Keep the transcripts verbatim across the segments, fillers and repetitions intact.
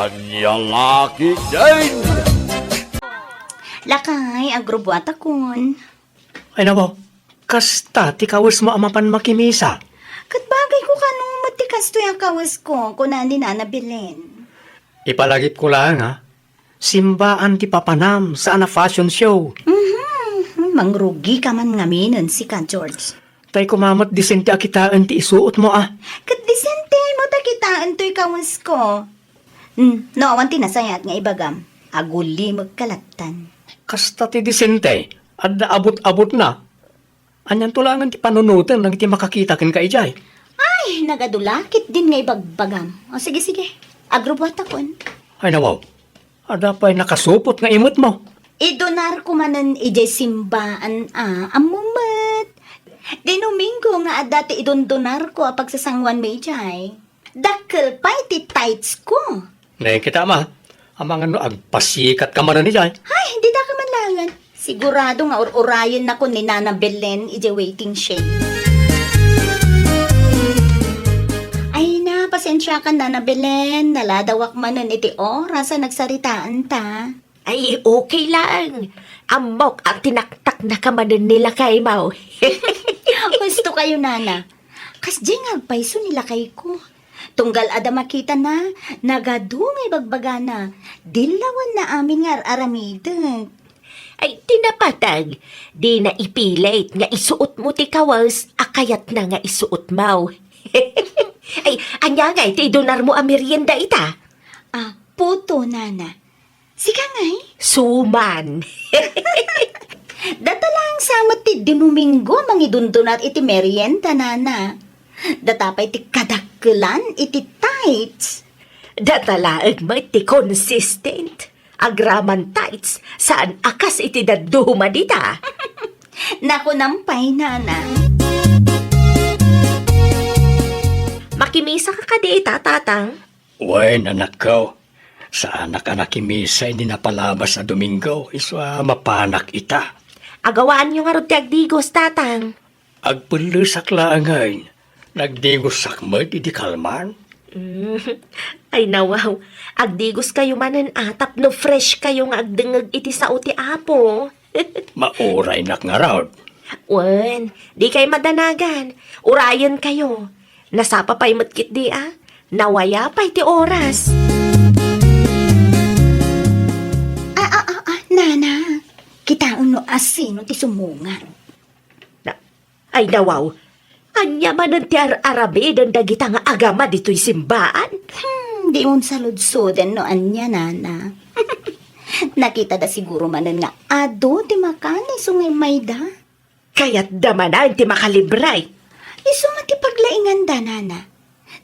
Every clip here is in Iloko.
Ania la ketdin? Lakay, agrubuatakon. Ay, nawaw, kasta ti kawesmo a mapan makimisa? Ket bagayko kano met ti kastoy a kawesko, kuna ni Nana Belen. Ipalagipko laeng, a, simbaan ti papanam, saan a fashion show. Mhm, mangrugika man ngaminen sika, George. Tay koma met disente a kitaen ti isuotmo, a. Ket disente met a kitaen toy kawesko. Hmm, no awan ti nasayaat nga ibagam, agulimekka lattan. Kasta ti disente, adda abut-abutna. Anianto laengen ti panunoten dagiti makakita kenka idiay? Ay, nagadu la ketdin nga ibagbagam. O, sige, sige. Agrubuatakon. Ay, nawaw. Adda pay nakasupot nga imetmo. Idonarko manen idiay simbaan a, ammo met. Ti Domingo nga adda ti idondonarko a pagsasanguanmi idiay. Dakkel pay ti tights ko. Ne, kita ma. Amangan no agpasikatka manen idiay. Ay, dita ka man laengen. Sigurado nga ur-urayennakon ni Nana Belen idiay waiting shed. Ay na, pasensiakan, Nana Belen. Naladawak manen iti oras a nagsaritaanta. Ay, okay laeng. Ammok a tinaktaknaka manen ni lakaymo. Husto kayo, Nana. Kasdiay nga agpayso ni lakayko. Tunggal adda makitana, nagadu nga ibagbagana. Dillawanna amin nga ar-aramidek. Ay, ti napateg, dina ipilit nga isuotmo ti kawes a kayatna nga isuotmo. Ay, ania ngay ti idonarmo a merienda ita? Ah, puto, Nana. Sika ngay? Suman. Data laeng sa met ti Domingo a mangidundunar iti merienda, Nana. Data pay ti kadakkelan iti tights. Data laeng met ti consistent. Agraman tights, saan a kas iti dadduma dita. Nakunam pay, Nana. Makimisaka kadi ita, Tatang? Wen, anakko. Saanak a nakimisa idi napalabas a Domingo, isu a mapanak ita. Agawaanyo ngarud ti agdigos, Tatang. Agpellesak laengen. Nagdigossak met idi kalman. Mm. Ay, nawaw. Agdigoskayo manen a tapno fresh kayo nga agdengngeg iti sao ti Apo. Mauraynak ngarud. Wen, dikay madanagan. Urayenkayo. Nasapa pay met ketdi a. Nawaya pay ti oras. Ah, ah, ah, ah, Nana. Kitaem no asino ti sumungad. Na, ay, nawaw. Ania manen ti ar-aramiden dagita nga agama ditoy simbaan? Hmm, di unsaludsoden no ania, Nana. Nakitada siguro manen nga adu ti makan isu nga immayda. Kayatda manen ti makalibre. Isu met ti paglainganda, Nana.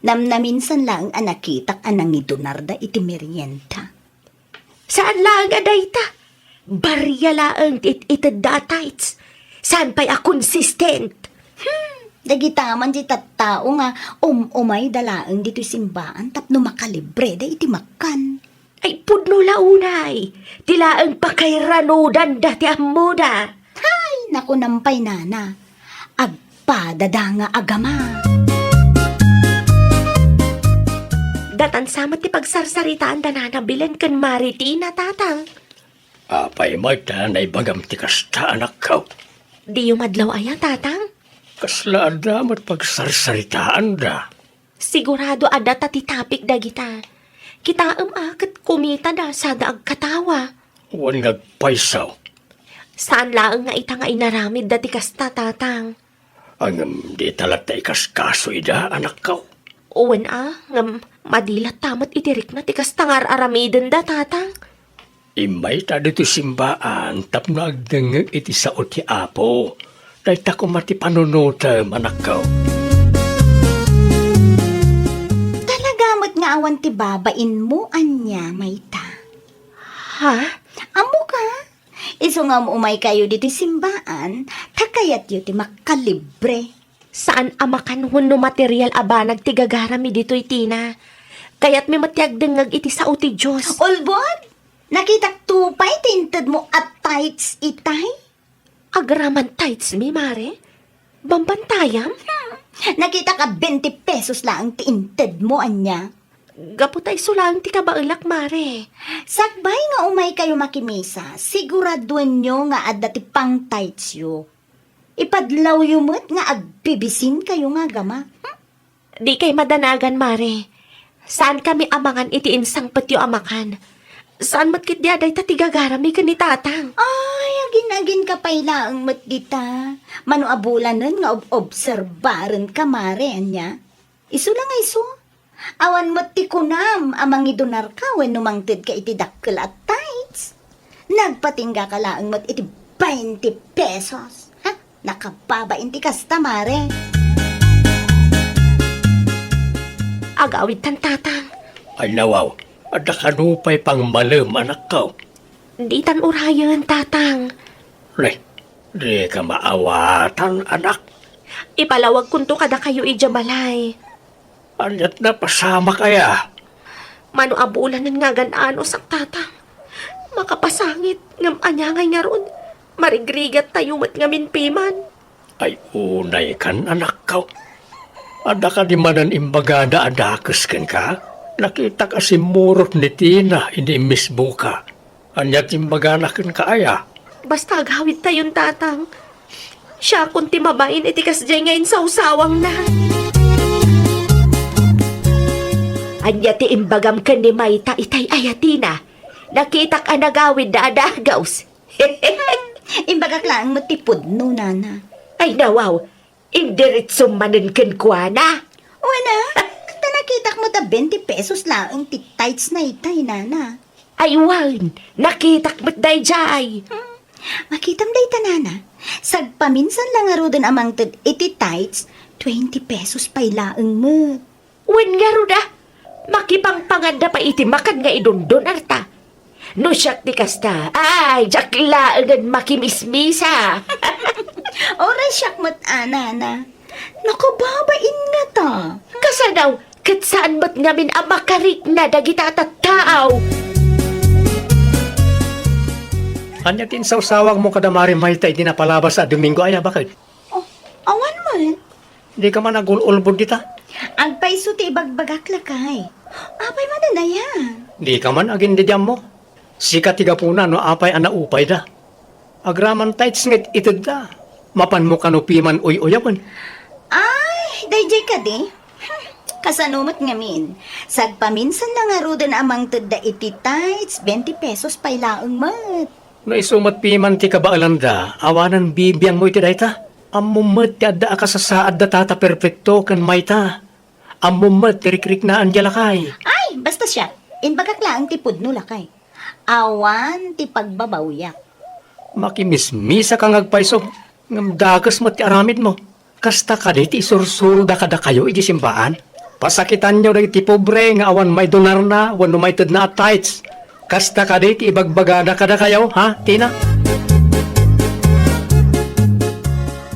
Namnaminsan laeng a nakitak a nangidunarda iti merienda. Saan laeng a dayta. Baria laeng ti it-itedda a tights. Saan pay a consistent. Hmm, dagita man ti tattao nga um-umayda laeng ditoy simbaan tapno makalibreda iti makan. Ay, pudno la unay. Ti laeng pakairanudanda ti ammoda. Hay, nakunam pay, Nana. Agpadada nga agama. Datan sa met ti pagsarsaritaanda Nana Belen ken Mari Tina, Tatang. Apay met ta naibagam ti kasta, anakko? Diyo madlaw aya, Tatang? Kasla adda met pagsarsaritaanda. Sigurado a data ti topic dagita. Kitaem a ket kumitada sada agkatawa. Wen nga agpayso. Saan laeng nga ita nga inaramidda ti kasta, Tatang. Ngem dita latta ikaskaso ida, anakko. Wen a, ngem madi latta met iti rikna ti kasta nga ar-aramidenda, Tatang. Immayta ditoy simbaan tapno agdengngeg iti sao ti Apo. Dayta koma ti panunotem, anakko. Talaga met nga awan ti babainmo ania, mayta? Ha? Ammoka? Isu nga um-umaykayo ditoy simbaan, ta kayatyo ti makalibre. Saan a makan wenno material a banag ti gagarami ditoy, Tina. Kayatmi met ti agdengngeg iti sao ti Dios. Ulbod, nakitakto pay ti intedmo a tights itay? Agraman tights mi, Mare? Bambantayam? Hmm. Nakitak a twenty pesos laeng ti intedmo, ania? Gapu ta isu laeng ti kabaelak, Mare. Sakbay nga umaykayo makimisa, siguraduenyo nga adda ti pang-tithes-yo. Ipadlawyo met nga agbibisinkayo nga agama. Hmm? Dikay madanagan, Mare. Saankami a mangan iti insangpetyo a makan. Saan met ketdi a dayta ti gagarami ken ni Tatang. Ay, agin-aginka pay laeng met dita. Mano a bulanen nga ob-obserbarenka, Mare, ania? Isu la nga isu. Awan met ti kunam a mangidonarka wenno mangtedka iti dakkel a tithes. Nagpatinggaka laeng met iti bainte pesos. Ha? Nakababain ti kasta, Mare. Agawidtan, Tatang. Ay, nawaw, adda kano pay pangmalem, anakko? Ditan urayen, Tatang. Nay, dika maawatan, anak. Ipalawagkonto kadakayo idiay balay. Ania't napasamak aya? Mano a bulanen nga agan-anusak, Tatang. Makapasangit, ngem ania ngay ngarud? Marigrigattayo met ngamin piman. Ay, unaykan, anakko. Adda kadi manen imbagada a dakes kenka? Nakitak a simmurot ni Tina idi immisboka. Ania ti imbagana kenka aya? Basta agawidtayon, Tatang. Siakon ti mabain iti kasdiay nga insawsawangna. Ania ti imbagam ken ni Mayta itay aya, Tina? Nakitak a nagawidda a dagaws. Imbagak laeng met ti pudno, nana. Ay, nawaw, indiretsom manen kenkuana. Wen a, ta nakitak met a twenty pesos laeng ti tithes na itay, nana. Ay, wen, nakitak met daydiay. Hmm. Makitam dayta, nana. Sagpaminsan la ngaruden a mangted iti tithes, twenty pesos pay laeng met. Wen ngarud a, makipangpanganda pay iti makan nga idundunarta. No siak ti kasta, ay, diak laengen makimismisa. Uray siak met a, nana. Nakababain ngata. Kasano, ket saan met ngamin a makarikna dagita a tattao. Ania ti insawsawagmo kada Mari Mayta idi napalabas a Domingo aya, baket? Oh, awan met. Dika man agul-ulbod dita? Agpayso ti ibagbagak, lakay. Apay manen aya? Dika man agindidiammo. Sika ti gapuna no apay a naupayda. Agraman tithes nga it-itedda. Mapanmo kano piman uy-uyawen? Ay, daydiay kadi? Hmm, kasano met ngamin? Sagpaminsan la ngaruden a mangtedda iti tithes, twenty pesos pay laeng met. No isu met piman ti kabaelanda, awanen bibiangmo iti dayta. Ammom met ti adda a kasasaadda Tata Perfecto ken Mayta. Ammom met ti rikriknaan dia, lakay. Ay, basta siak, imbagak laeng ti pudno, lakay. Awan ti pagbabawiak. Makimismisaka nga agpayso, ngem dakes met ti aramidmo. Kasta kadi ti isursuroda kadakayo iti simbaan? Pasakitanyo dagiti pobre nga awan maidunarna wenno maitedna a tithes. Kasta kadi ti ibagbagada kadakayo, ha, Tina?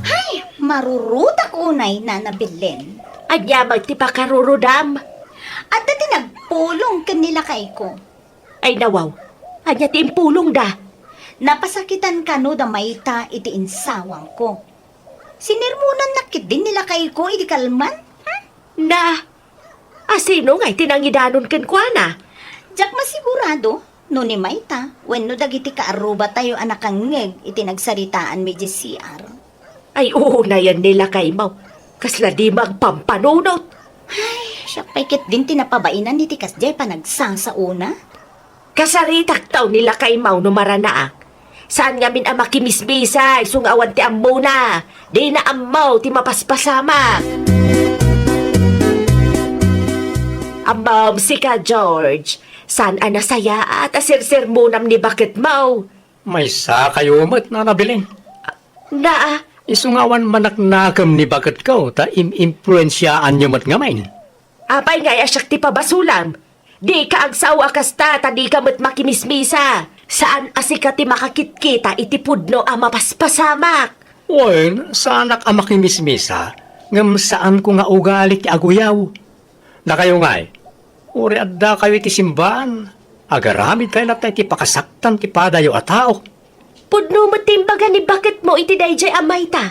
Hay, marurutak unay, Nana Belen. Ania met ti pakarurodam? Adda ti nagpulong ken ni lakayko. Ay, nawaw. Ania ti impulongda? Napasakitan kano da Mayta iti insawangko. Sinermonannak ketdin ni lakayko idi kalman. Hmm? Na, asino ngay ti nangidanon kenkuana? Diak masigurado no ni Mayta wenno dagiti kaarrubatayo a nakangngeg iti nagsaritaanmi idiay C R. Ay, unayen ni lakaymo. Kasla dimo agpampanunot. Ay, siak pay ketdin ti napabainan iti kasdiay panagsasaona. Kasaritak taw ni lakaymo no maranaak. Saan ngamin a makimismisa, isu nga awan ti ammona. Dina ammo ti mapaspasamak. Ammom, sika, George. Saan a nasayaat a sersermonam ni baketmo? Maysa kayo met, Nana Belen. Na, Isu nga awan manaknakem ni baketko, ta im-impluensiaanyo met ngamin. Apay ngay a siak ti pabasolam? Dika agsao a kasta, ta dika met makimismisa. Saan a sika ti makakitkita iti pudno a mapaspasamak. Wen, saanak a makimismisa, ngem saanko nga ugali ti aguyaw. Dakayo ngay, uray addakayo iti simbaan, agaramidkayo latta iti pakasaktan ti padayo a tao. Pudno met ti imbaga ni baketmo iti daydiay a Mayta.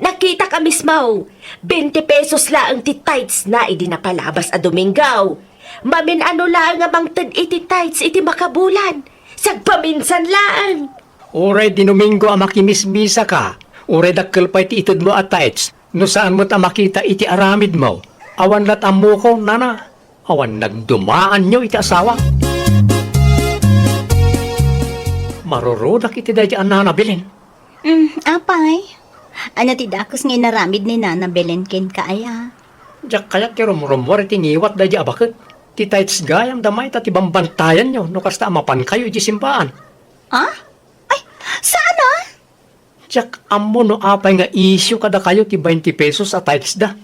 Nakitak a mismo, twenty pesos laeng ti tithes na idi napalabas a Domingo. Mamin-ano laeng a mangted iti tithes iti makabulan. Sagpaminsan laeng. Uray Domingo a makimismisaka, uray dakkel pay ti itedmo a tithes, no saan met a makita iti aramidmo, awan lat ammoko, nana. Awan nagdumaanyo iti asawa. Marurudak iti daydi a Nana Belen. Mm, apay? Ania ti dakes nga inaramid ni Nana Belen kenka aya? Diak kayat ti rumrummuar iti ngiwat daydi a baket. Ti tithes gayam da mayta ti bambantayanyo no kasta a mapankayo iti simbaan. Ah? Ay, saan a? Diak ammo no apay nga isyu kadakayo ti bainte pesos a tithes da.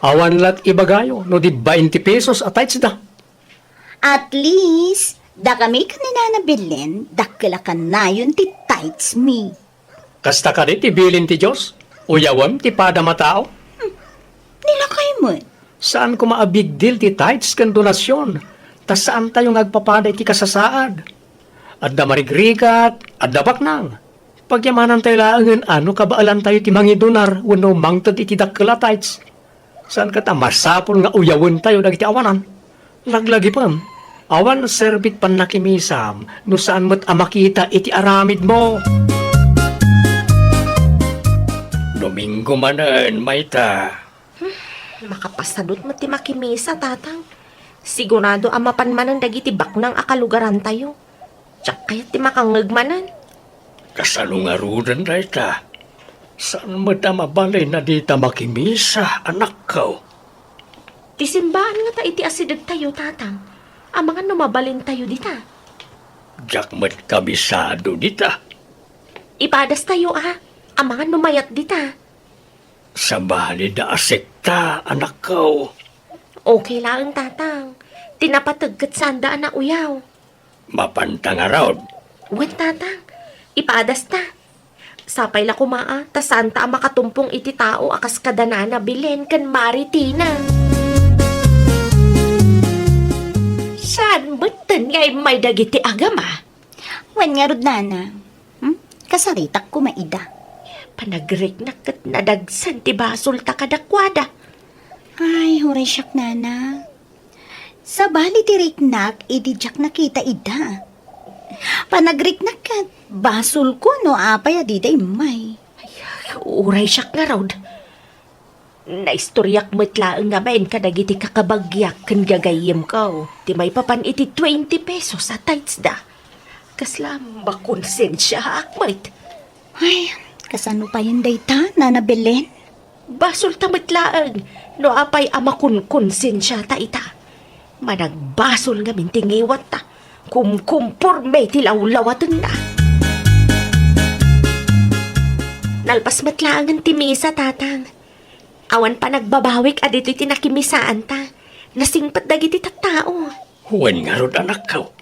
Awan lat ibagayo no di bainte pesos a tithes da. At least, dakami ken ni Nana Belen, dakkel a kanayon ti tithes mi. Kasta kadi ti bilin ti Dios? Uyawem ti padam a tao? Hmm, nilakay met. Saan koma a big deal ti tithes ken donasyon, ta saantayo nga agpapada iti kasasaad. Adda marigrigat, adda baknang. Pagyamanantayo laengen a no kabaelantayo ti mangidonar wenno mangted iti dakkel a tithes. Saan ket a masapul nga uyawentayo dagiti awanan. Laglagipen, awan serbit pannakimisam no saan met a makita iti aramidmo. Domingo manen, mayta. Hmm, makapasadut met ti makimisa, Tatang. Sigurado a mapan manen dagiti baknang a kalugarantayo. Diak kayat ti makangngeg manen. Kasano ngaruden dayta? Saan met a mabalin a dita makimisa, anakko? Ti simbaan ngata iti asidegtayo, Tatang. Amangan no mabalintayo dita. Diak met kabisado dita. Ipadastayo a, amangan no mayat dita. Sabali da a sekta, anakko. Okay laeng, Tatang. Ti napateg ket saanda a nauyaw. Mapanta ngarud. Wen, Tatang. Ipadasta. Sapay la koma a, ta saanta a makatumpong iti tao a kas kada Nana Belen ken Mari Tina. Saan metten nga immay dagiti agama? Wen ngarud, Nana. Hmm? Kasaritak koma ida. Panagriknak ket nadagsen ti basolta kadakuada. Ay, uray siak, Nana. Sabali ti riknak idi diak nakita ida. Panagriknak ket basolko no apay a dida immay. Ay, uray siak ngarud. Naistoriak met laeng ngamin kadagiti kakabagiak ken gagayyemko ti maipapan iti twenty pesos a tithes da. Kasla makonsensiaak met. Ay, kasano payen dayta, Nana Belen? Basolta met laeng no apay a makonkonsensiata ita. Managbasol ngamin ti ngiwatta. Kumkumporme ti lawlawatenna. Nalpas met laengen ti misa, Tatang. Awan panagbabawik a ditoy ti nakimisaanta. Nasingpet dagiti tattao. Wen ngarud, anakko,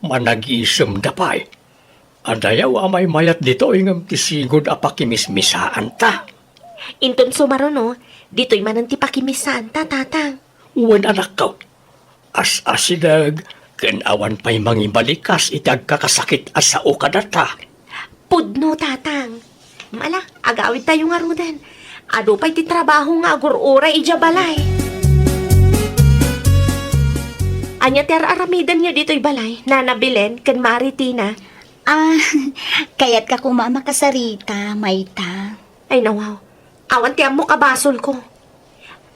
managisemda pay. Adayaw a maymayat ditoy ngem ti sigud a pakimismisaanta. Inton sumaruno, ditoy manen ti pakimissaanta, Tatang. Wen, anakko, as-asideg ken awan pay mangibalikas iti agkakasakit a sao kadata. Pudno, Tatang. Mala, agawidtayo ngaruden. Adu pay ti trabaho nga agur-uray idiay balay. Ania ti ar-aramidenyo ditoy balay, Nana Belen ken Mari Tina? Ah, kayatka koma a makasarita, mayta. Ay, nawaw. Awan ti ammok a basolko.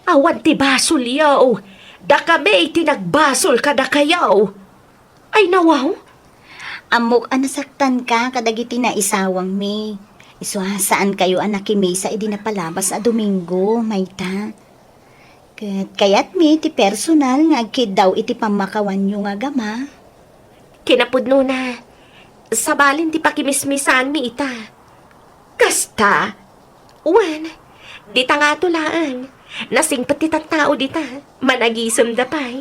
Awan ti basolyo. Dakami ti nagbasol kadakayo. Ay, nawaw. Ammok a nasaktanka kadagiti naisawangmi. Isu a saankayo a nakimisa idi napalabas a Domingo, mayta. Ket kayatmi ti personal nga agkiddaw iti pammakawanyo nga agama. Kinapudnona, sabalin ti pakimismisaanmi ita. Kasta? Wen, dita ngato laeng. Nasingpet ti tattao dita. Managisemda pay.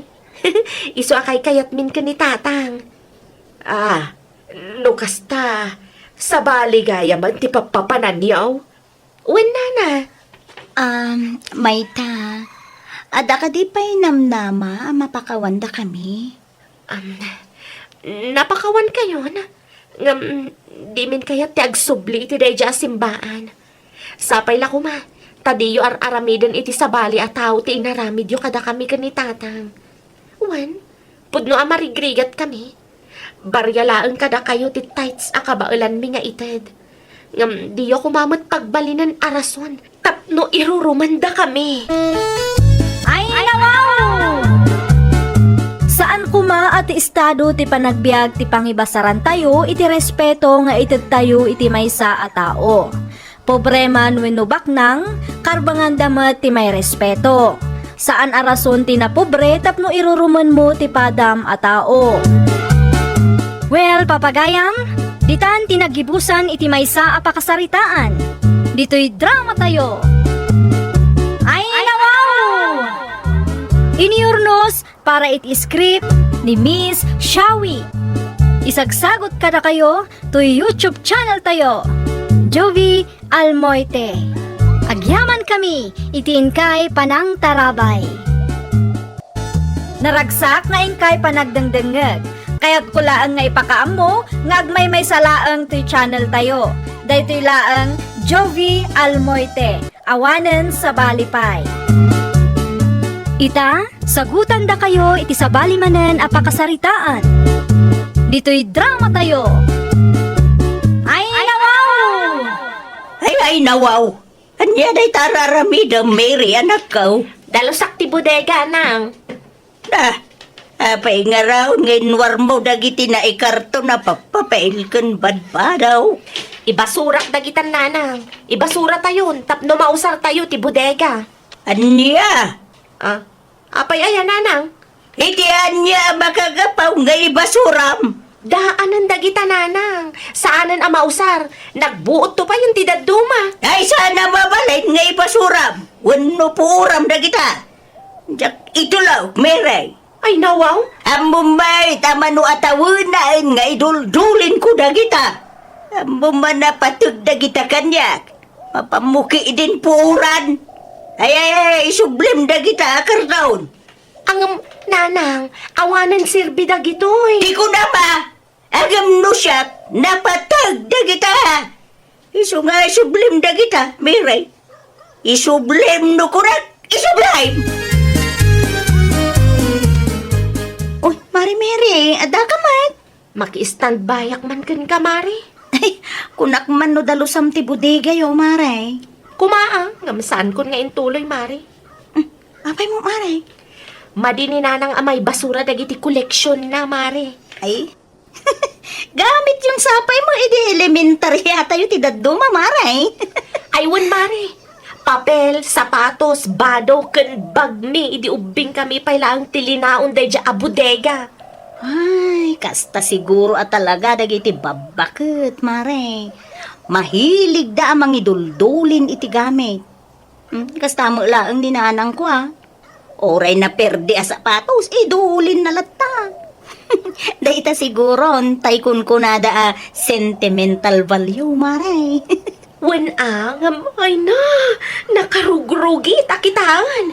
Isu a kaykayatmin ken ni Tatang. Ah, no kasta, sabali gayam ti pappapananyo? Wen, Nana. Um, mayta, adda kadi pay namnama a mapakawandakami? Um, napakawankayon, ngem dimin kayat ti agsubli iti daydiay a simbaan. Sapay la koma, ta diyo ar-aramiden iti sabali a tao ti inaramidyo kadakami ken ni Tatang. Wen, pudno a marigrigat kami. Baria laeng kadakayo ti tights a kabaelanmi nga ited. Ngem diyo koma met pagbalinen a rason tapno irurumenda kami. Ay, nawaw! Saan koma a ti estado ti panagbiag ti pangibasarantayo iti respeto nga itedtayo iti maysa a tao. Pobre man wenno baknang, karbenganda met ti mairespeto. Saan a rason ti napobre tapno irurumenmo ti padam a tao. Well, papagayam, ditan ti naggibusan iti maysa a pakasaritaan. Ditoy dramatayo. Ay, nawaw! Iniurnos para iti script ni Miss Shawi. Isagsagot kadakayo toy YouTube channel tayo, Jovie Almoite. Agyaman kami iti inkay panangtarabay. Naragsak nga inkay panagdengdengngeg. Kayatko laeng nga ipakaammo nga agmaymaysa laeng toy channel tayo. Daytoy laeng Jovie Almoite. Awanen sabali pay. Ita, sagutandakayo iti sabali manen a pakasaritaan. Ditoy dramatayo. Ay, nawaw! Ay, ay, nawaw! Ania dayta a raramidem, Mary, anakko? Dalusak ti bodega, nang. Ah, apay ngarud nga inwarmo dagiti naikarton a papapel ken badbado? Ibasurak dagita, nanang. Ibasuratayon tapno mausartayo ti bodega. Ania? Ah, apay aya, nanang? Iti ania a makagapu nga ibasuram? Daanen dagita, nanang. Saanen a mausar. Nagbuotto payen ti dadduma. Ay, saan a mabalin nga ibasuram wenno puoram dagita. Diak itulok, Mary. Ay, nawaw? Ammom met a mano a tawenaen nga iduldulinko dagita. Ammom a napateg dagita kaniak. Mapammuki idin puoran. Ay, ay, ay, isublim dagita a karton. Ngem, nanang, awanen serbi dagitoy. Di ko na ba? Ngem no siak, napateg dagita. Isu nga isublim dagita, Mary. Isublim no kunak, isublim! Uy, Mari Mary, adda ka met? Maki-standbyak man kenka, Mari. Ay, kunak man no dalusam ti bodegayo, Mari. Koma, ah, ngem saankon nga intuloy, Mari. Hmm, apay mo, Mari? Madi ni Nanang a maibasura dagiti koleksionna, Mari. Ay, Gamit yon sapay mo idi elementarya tayo ti dadduma, Mari. Ay, wen, Mari. Papel, sapatos, bado, ken bagmi idi ubbing kami pay laeng ti linaon daydiay a bodega. Ay, kasta siguro a talaga dagiti babbaket, Mari. Mahiligda a mangiduldulin iti gamit. Hmm, kasta met laeng ni nanangko, a. Uray naperdi a sapatos, idulinna latta. Dayta siguron, tay kunkunada a sentimental value, Mari. Wen a, ngem, ay na, nakarugrugit a kitaen.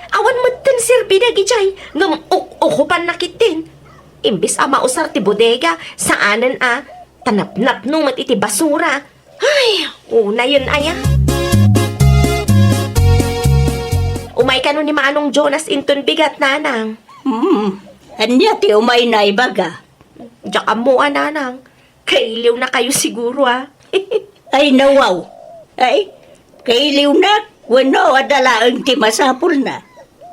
Awan metten serbi dagidiay, ngem uk-ukupanna ketdin. Imbes a mausar ti bodega, saanen a, ta napnapno met iti basura. Ay, unayen aya. Umay kano ni Manong Jonas inton bigat, Nanang. Hmm, ania ti umayna ibaga? Diak ammo a, Nanang. Kailiwnakayo siguro, a. Ay, nawaw. Ay, kailiwnak wenno adda laeng ti masapulna?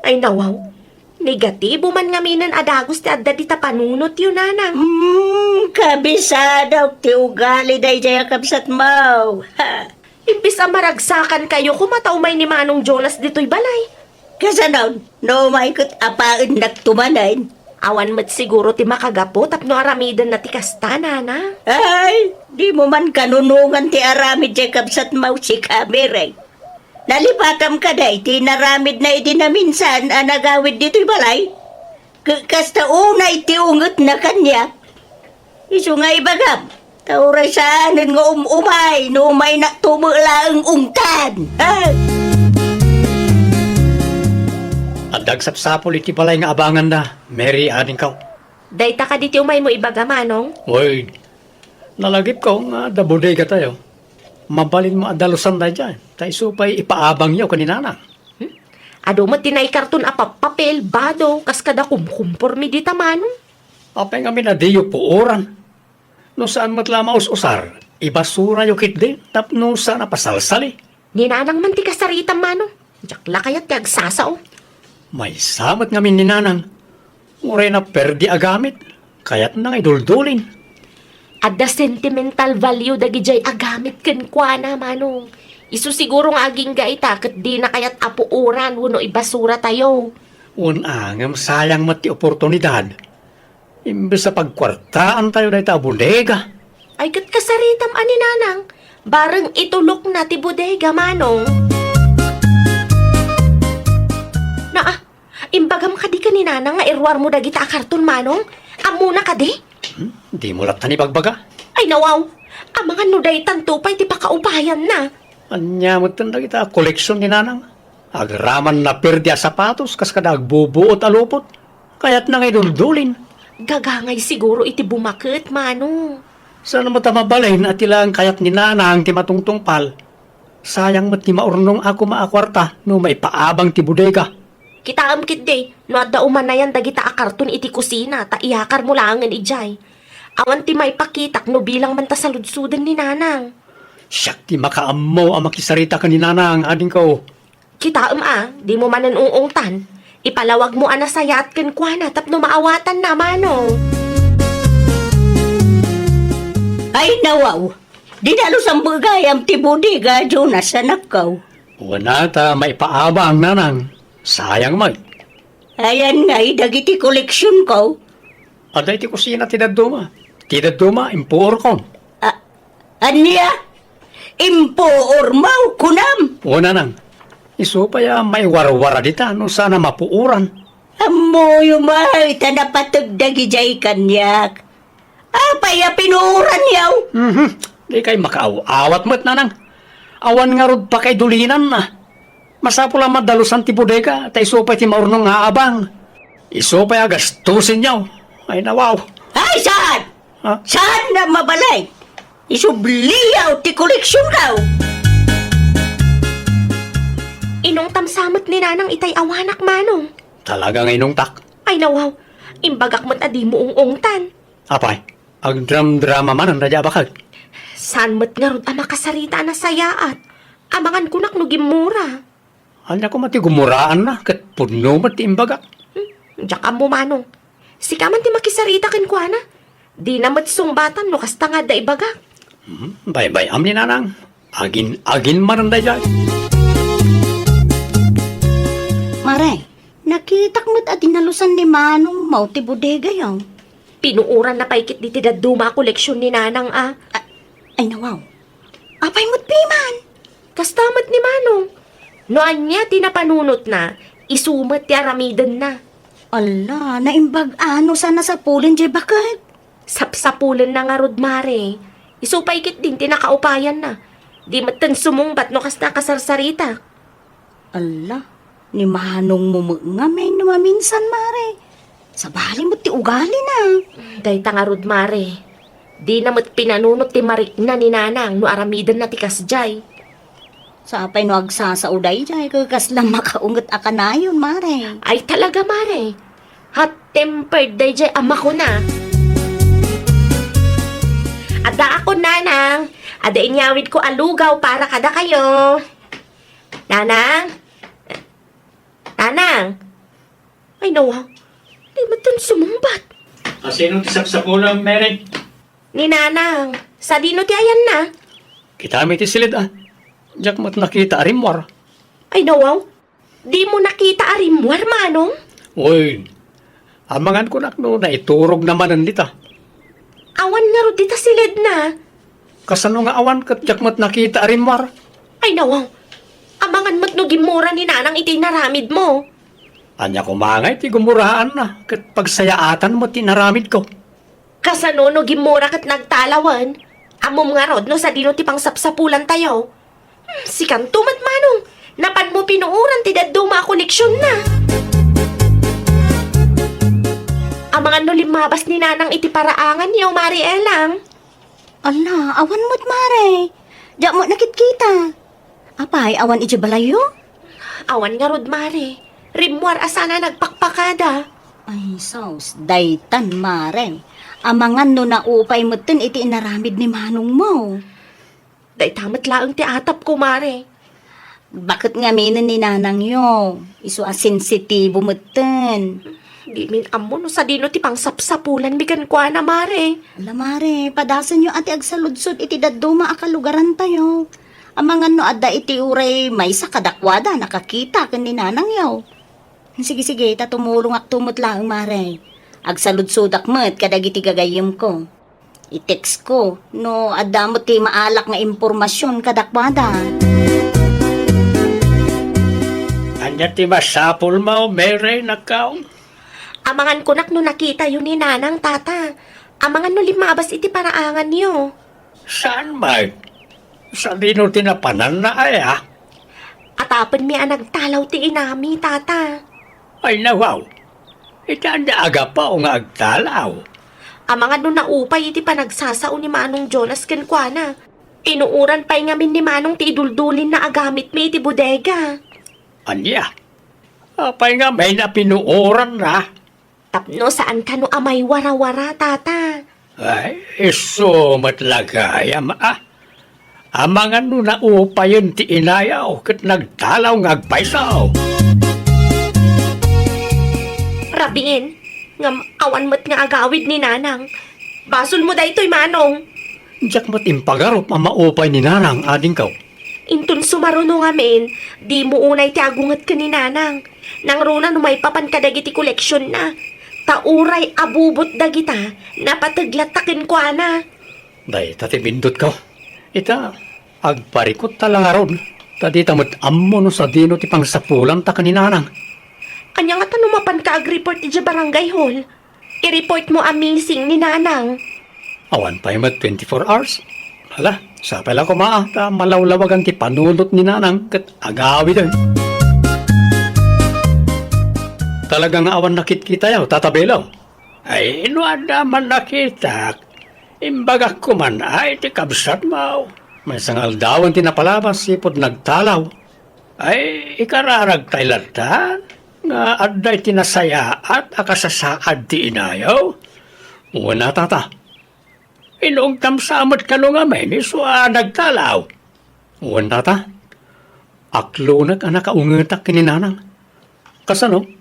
Ay, nawaw. Negatibo man ngaminen a dagus ti adda dita panunotyo, Nanang. Hmm, kabisadak ti ugali daydiay a kabsatmo. Ha. Imbes a maragsakankayo koma ta umay ni Manong Jonas ditoy balay. Kasano, no umay ket apaennakto manen? Awan met siguro ti makagapu tapno aramidenna ti kasta, Nanang. Ay, dimo man kanunongan ti aramid diay kabsatmo, sika, Mary. Nalipatam kadi ti inaramidna idi naminsan a nagawid ditoy balay? Ka-, kasta unay ti ungetna kaniak. Isu nga ibagam, ta uray saanen nga um-umay no umaynakto met laeng ungtan. Ha? Adda agsapsapul iti balay nga abanganna, Mary, adingko. Dayta kadi ti umaymo ibaga, Manong? Wen, nalagipko nga adda bodegatayo. Mabalinmo a dalusan daydiay, ta isu pay ipaabangyo ken ni Nanang. Hmm? Adu met ti naikarton a pappapel, bado, kas kada kumkumporme dita, manong. Apay ngamin a diyo puoran? No saan met la a maus-usar, ibasurayo ketdi tapno saan a pasalsali. Ni Nanang man ti kasaritam, manong. Diak la kayat ti agsasao. Maysa met ngamin ni Nanang. Uray naperdi a gamit, kayatna nga iduldulin. Adda sentimental value dagidiay a gamit kenkuana, manong. Isu siguro nga agingga ita ket dina kayat a puoran wenno ibasuratayo. Wen a, ngem sayang met ti oportunidad. Imbes a pagkuartaantayo dayta a bodega. Ay, ket kasaritam a ni Nanang, bareng itulokna ti bodega, manong. Naa, imbagam kadi ken ni Nanang nga iruarmo dagita a karton, manong? Ammona kadi? Hmm? Dimo latta ni bagbaga? Ay, nawaw. Amangan no daytanto pay ti pakaupayanna. Ania metten dagita a koleksion ni Nanang? Agraman naperdi a sapatos kas kada agbubuot a lupot. Kayatna nga iduldulin. Gagangay siguro iti bumaket, manong. Saan met a mabalin a ti laeng kayat ni Nanang ti matungtungpal. Sayang met ti maurnong a koma a kuarta no maipaabang ti bodega. Kitaem ketdi no adda umanayan dagita a karton iti kusina ta iyakarmo laengen idiay. Awan ti maipakitak no bilang man ta saludsoden ni Nanang. Siak ti makaammo a makisarita ken ni Nanang, adingko. Kitaem a, dimo manen ung-ungtan. Ipalawagmo a nasayaat kenkuana tapno maawatanna, manong. Ay, nawaw! Dinalusanmo gayam ti bodega, Jonas, anakko. Wen a ta maipaabang, Nanang. Sayang met. Ayan ngay dagiti koleksionko? Adda iti kusina ti dadduma. Ti dadduma, impuorko. A-, ania? Impuormo, kunam? O, Nanang. Isu pay a maiwarwara dita no saan a mapuoran. Ammoyo met ta napateg dagidiay kaniak. Apay a pinuoranyo? Mhm. Dikay makaaw-awat met, Nanang. Awan ngarud pakaidulinanna. Masapul a madalusan ti bodega, ta isu pay ti maurnong nga abang. Isu pay a gastusenyo. Ay, nawaw. Ay, saan? Ha? Saan nga mabalin? Isubliyo ti koleksionko. Inungtam sa met ni Nanang itay awanak, manong. Talaga nga inungtak. Ay, nawaw. Imbagak met a dimo ung-ungtan. Apay, agdramdrama manen daydi a bakek? Saan met ngarud a makasarita a nasayaat? Amangan kunak no gimmura. Ania koma ti gumuraanna ket pudno met ti imbagak? Hmm, diak ammo, manong. Sika man ti makisarita kenkuana. Dina met sungbatan no kasta nga adda ibagak. Hmm, baybay-am ni Nanang. Agin-agin manen daydiay. Mare, nakitak met a dinalusan ni Manongmo ti bodegayo. Pinuoranna pay ketdi ti dadduma a koleksion ni Nanang a. A-, ay, nawaw. Apay met piman? Kasta met ni Manong. No ania ti napanunotna, isu met ti aramidenna. Ala, naimbag a no saan a sapulen diay bakek. Sapsapulenna ngarud, Mare. Isu pay ketdin ti nakaupayanna. Di metten sumungbat no kasta a kasarsarita. Ala, ni Manongmo met ngamin no maminsan, Mare. Sabali met ti ugalina. Dayta ngarud, Mare. Dina met pinanunot ti marikna ni Nanang no aramidenna ti kasdiay. Sapay no agsasao daydiay, ket kasla makaunget a kanayon, Mare. Ay, talaga, Mare. Hot-tempered daydiay a makuna. Addaakon, Nanang. Adda inyawidko a lugaw para kadakayo. Nanang? Nanang? Ay, nawaw. Di metten sumungbat. A, sino ti sapsapulam, Mary? Ni Nanang. Sadino ti ayanna? Kitami ti siled, a. Diak met nakita a rimmuar. Ay, nawaw. Dimo nakita a rimmuar, Manong? Uy, amangan kunak no naiturogna manen dita. Awan ngarud dita siledna. Kasano nga awan ket diak met nakita a rimmuar? Ay, nawaw. Amangan met no gimmura ni Nanang iti inaramidmo. Ania koma ngay ti gumuraanna ket pagsayaatan met ti inaramidko? Kasano no gimmura ket nagtalawen? Ammom ngarud no sadino ti pangsapsapulantayo? Hmm, sikanto met, Manong. Napanmo pinuoran ti dadduma a koneksionna. Amangan no limmabas ni Nanang iti paraanganyo, Mari Elang. Ala, awan met, Mare. Diak met nakitkita. Apay, awan idiay balayyo? Awan ngarud, Mare. Rimmuar a saan a nagpakpakada. Ay, sus, daytan, Mare. Amangan no naupay metten iti inaramid ni manongmo. Dayta met laeng ti atapko, Mare. Baket ngaminen ni nanangyo, isu a sensitibo metten. Dimin ammo no sadino ti pangsapsapulanmi kenkuana, Mare. Ala, Mare, padasenyo a ti agsaludsod iti dadduma a kalugarantayo. Amangan no adda iti uray maysa kadakuada a nakakita ken ni nanangyo. Sige, sige, ta tumulongakto met laeng, Mare. Agsaludsodak met kadagiti gagayyemko. I-text ko no adda met ti maalak nga impormasion kadakuada. Ania ti masapulmo, Mary, nakkaw? Amangan kunak no nakitayo ni Nanang, Tata. Amangan no limmabas iti paraanganyo. Saan met? Sadino ti napananna aya? Atapenmi a nagtalaw ti inami, Tata. Ay, nawaw. Ita ania a gapu nga agtalaw? Amangan no naupay iti panagsasao ni Manong Jonas kenkuana. Pinuoran pay ngamin ni Manong ti iduldulinna a gamitmi iti bodega. Ania? Apay ngamin a pinuoranna? Tapno saan kano a maiwarawara, Tata. Ay, isu met la gayam, a. Amangan no naupayen ti inayo ket nagtalaw nga agpayso. Rabiin, ngem awan met nga agawid ni Nanang. Basolmo daytoy, Manong. Diak met impagarup a maupay ni Nanang, adingko. Inton sumaruno ngamin, dimo unay ti agunget ken ni Nanang. Nangruna no maipapan kadagiti koleksionna. Ta uray abubot dagita, napateg latta kenkuana. Dayta ti bindutko. Ita, agparikutta la ngarud, ta dita met ammo no sadino ti pangsapulanta ken ni Nanang. Ania ngata no mapanka agreport idiay barangay hall? I-report mo a missing ni Nanang. Awan pay met twenty-four hours. Hala, sapay la koma, ta malawlawagan ti panunot ni Nanang ket agawiden. Talaga nga awan nakitkitayo, Tata Belo? Ay, no adda man nakitak, imbagak koma iti kabsatmo. Maysa nga aldawen ti napalabas, sipud nagtalaw. Ay, ikararagtay latta nga adda iti nasayaat a kasasaad ti inayo. Wen a, Tata. Inungtam sa met kano ngamin isu a nagtalaw. Wen, Tata. Aklonek a nakaungetak ken ni Nanang. Kasano?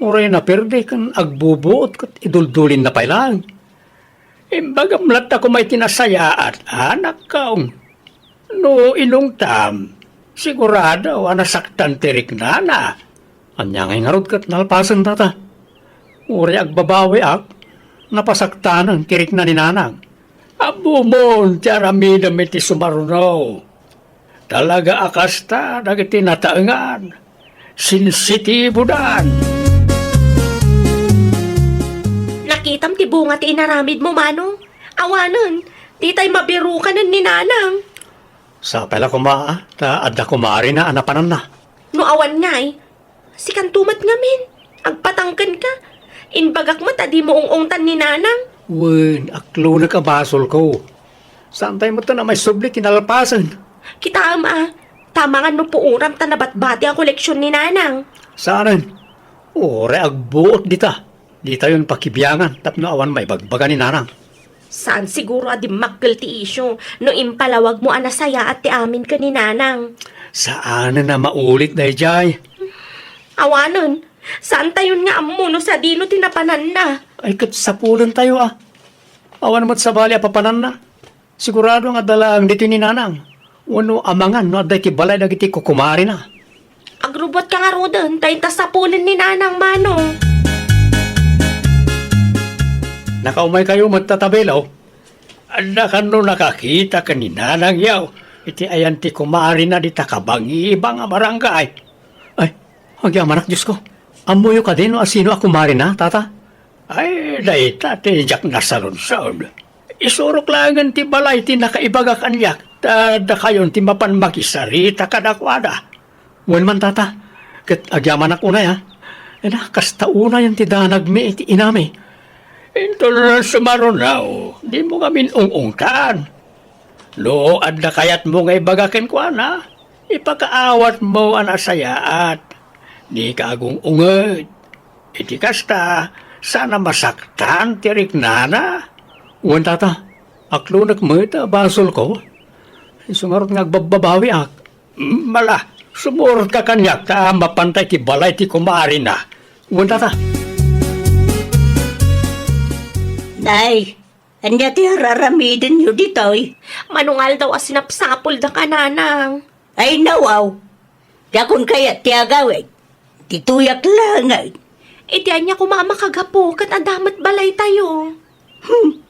Uray naperde ken agbubuot ket iduldulinna pay laeng. Imbagam latta koma iti nasayaat, anakko. No inungtam, sigurado a nasaktan ti riknana. Ania ngay ngarud ket nalpasen, Tata? Uray agbabawiak, napasaktanen ti rikna ni Nanang. Ammomon ti aramidem iti sumaruno. Talaga a kasta dagiti nataengan. Sensitibodan. Nakitam ti bunga ti inaramidmo, Manong? Awanen, ditay mabirukanen ni Nanang. Sapay la koma, ta adda kumarina a napananna. No awan ngay, sikanto met ngamin, agpatangkenka. Imbagak met a dimo ung-ungtan ni Nanang. Wen, aklonek a basolko. Saantay met a maisubli ti nalpasen. Kitaem a, ta amangan no puoram ta nabatbati a koleksion ni Nanang. Saanen? Uray agbuot dita. Ditayon pakibiangan tapno awan maibagbaga ni Nanang. Saan siguro a dimmakkel ti isyu no impalawagmo a nasayaat ti amin ken ni Nanang. Saanen a maulit daydiay. Awanen, saantayon nga ammo no sadino ti napananna. Ay, ket sapulentayo a. Awan met sabali a papananna. Sigurado nga adda laeng ditoy ni Nanang. Wenno amangan no adda iti balay dagiti kukumarina. Agrubbuatka ngaruden, ta inta sapulen ni Nanang, Manong. Nakaumaykayo met, Tata Belo. Adda kano nakakita ken ni Nanangyo iti ayan ti kumarina dita kabangibang a barangay. Ay, agyamanak, Diosko. Ammoyo kadi no asino a kumarina, Tata? Ay, dayta ti diak nasaludsod. Isurok laengen ti balay ti nakaibagak a niak, ta dakayon ti mapan makisarita kadakuada. Wen man, Tata, ket agyamanak unay, a. Ena, kasta unayen ti danagmi iti inami. Inton sumaruno, dimo ngamin ung-ungtan. No adda kayatmo nga ibaga kenkuana, Ipakaawatmo a nasayaat. Dika agung-unged. Iti kasta, saan a masaktan ti riknana. Wen tata, aklonek met a basolko. Isu ngarud nga agbabbabawiak. Mala, sumurotka kaniak ta mapanta iti balay ti kumarina. Wen tata. Nay, ania ti ar-aramidenyo ditoy? Manungaldaw a sinapsapulda ka, Nanang. Ay, nawaw. Diakon kayat ti agawid. Ditoyak laeng. Iti ania koma a makagapu ket adda met balaytayo? Hmm.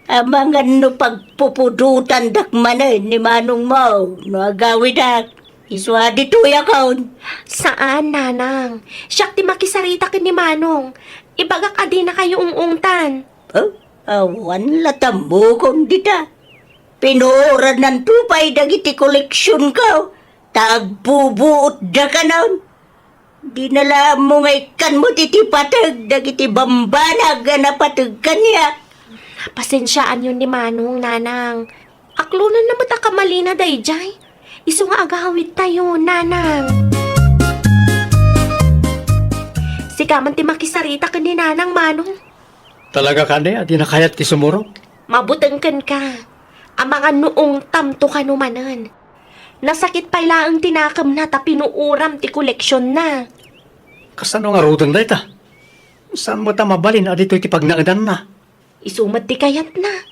Amangan no pagpupudotandak manen ni manongmo no agawidak. Isu a ditoyakon. Saan, Nanang. Siak ti makisarita ken ni Manong. Ibagak a dinakayo ung-ungtan. Oh, awan la tammokon dita. Pinuorananto pay dagiti koleksionko. Ta agbubuotdakanon. Dina la ammo nga ikkan met iti pateg dagiti bambanag a napateg kaniak. Pasensiaanyo ni Manong, Nanang. Aklonenna met a kamalina daydiay. Isu nga agawidtayo, Nanang. Sika man ti makisarita ken ni Nanang, Manong. Talaga kadi a dina kayat ti sumurot? Mabuteng kenka. Amangan no ungtamto kano manen. Nasakit pay laeng ti nakemna ta pinuoram ti koleksionna. Kasano ngaruden dayta? Saan met a mabalin a ditoy ti pagnaedanna? Isu met ti kayatna.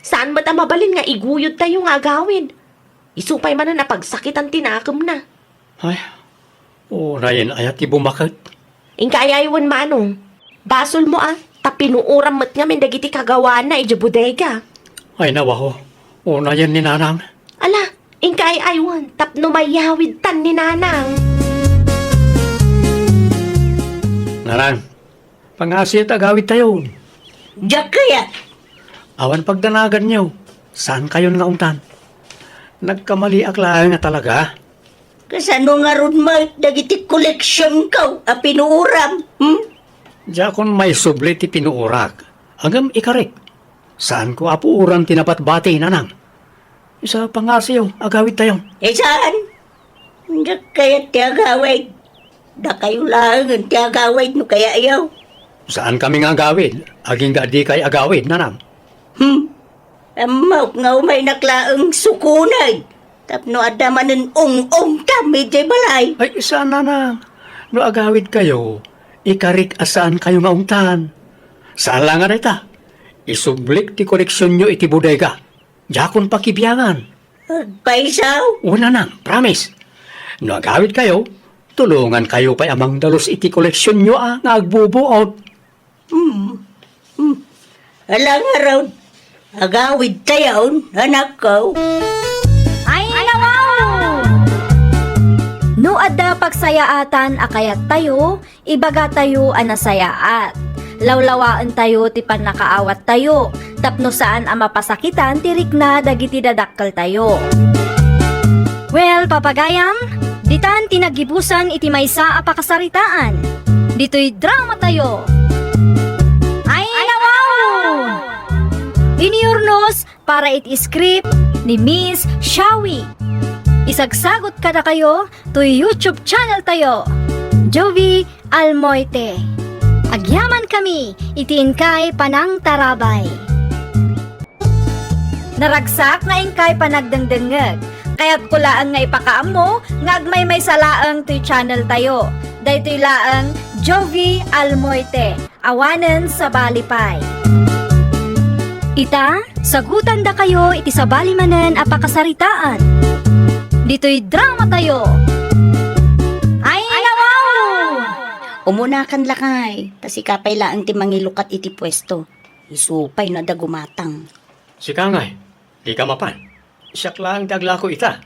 Saan met a mabalin nga iguyodtayo nga agawid. Isu pay manen a pagsakitan ti nakemna. Ay, unayen aya ti bumaket. Inka ay-aywen, Manong. Basolmo a, ta pinuoram met ngamin dagiti kagawana idiay bodega. Ay, nawaho. Unayen ni Nanang. Ala, inka ay-aywen tapno mayawidtan ni Nanang. Nanang, pangngasiyo ta agawidtayo. Diak kayat. Awan pagdanaganyo. Saankayon nga ungtan. Nagkamaliak laeng a talaga. Kasano ngarud met dagiti koleksionko a pinuoram, hmm? Diakon maisubli ti pinuorak. Ngem ikarik. Saanko a puoran ti nabatbati, Nanang. Isu a pangngasiyo, agawidtayo. Eh, saan? Diak kayat ti agawid. Dakayo laengen ti agawid no kayatyo. Saankami nga agawid, agingga dikay agawid, Nanang. Hmm. Ammok nga umaynak laeng sukoneg tapno adda manen ung-ungtam idiay balay. Ay, saan, Nanang. No agawidkayo, ikarik a saankayo nga ungtan. Saan la nga dayta. Isublik ti koleksionyo iti bodega. Diakon pakibiangan. Agpayso? O, Nanang, promise. No agawidkayo, tulongankayo pay a mangdalus iti koleksionyo a nga agbubuot. Hmm. Hmm. Ala ngarud, agawidtayon, anakko. Ay, nawaw! No adda pagsayaatan a kayattayo, ibagatayo a nasayaat. Lawlawaentayo ti pannakaawattayo tapno saan a mapasakitan ti rikna dagiti dadakkeltayo. Well, papagayam, ditan ti naggibusan iti maysa a pakasaritaan. Ditoy dramatayo. Ay, nawaw! Iniurnos para iti script ni Miss Shawi. Isagsagot kadakayo toy YouTube channel tayo, Jovi Almoite. Agyaman kami iti inkay panangtarabay. Naragsak nga inkay panagdengdengngeg. Kayatko laeng nga ipakaammo nga agmaymaysa laeng toy channel tayo. Daytoy laeng Jovi Almoite. Awanen sabali pay. Ita, sagutandakayo iti sabali manen a pakasaritaan. Ditoy dramatayo. Ay, nawaw! Umunakan lakay, ta sika pay laeng ti mangilukat iti puesto. Isu pay no adda gumatang. Sika ngay, dika mapan. Siak laeng ti aglako ita.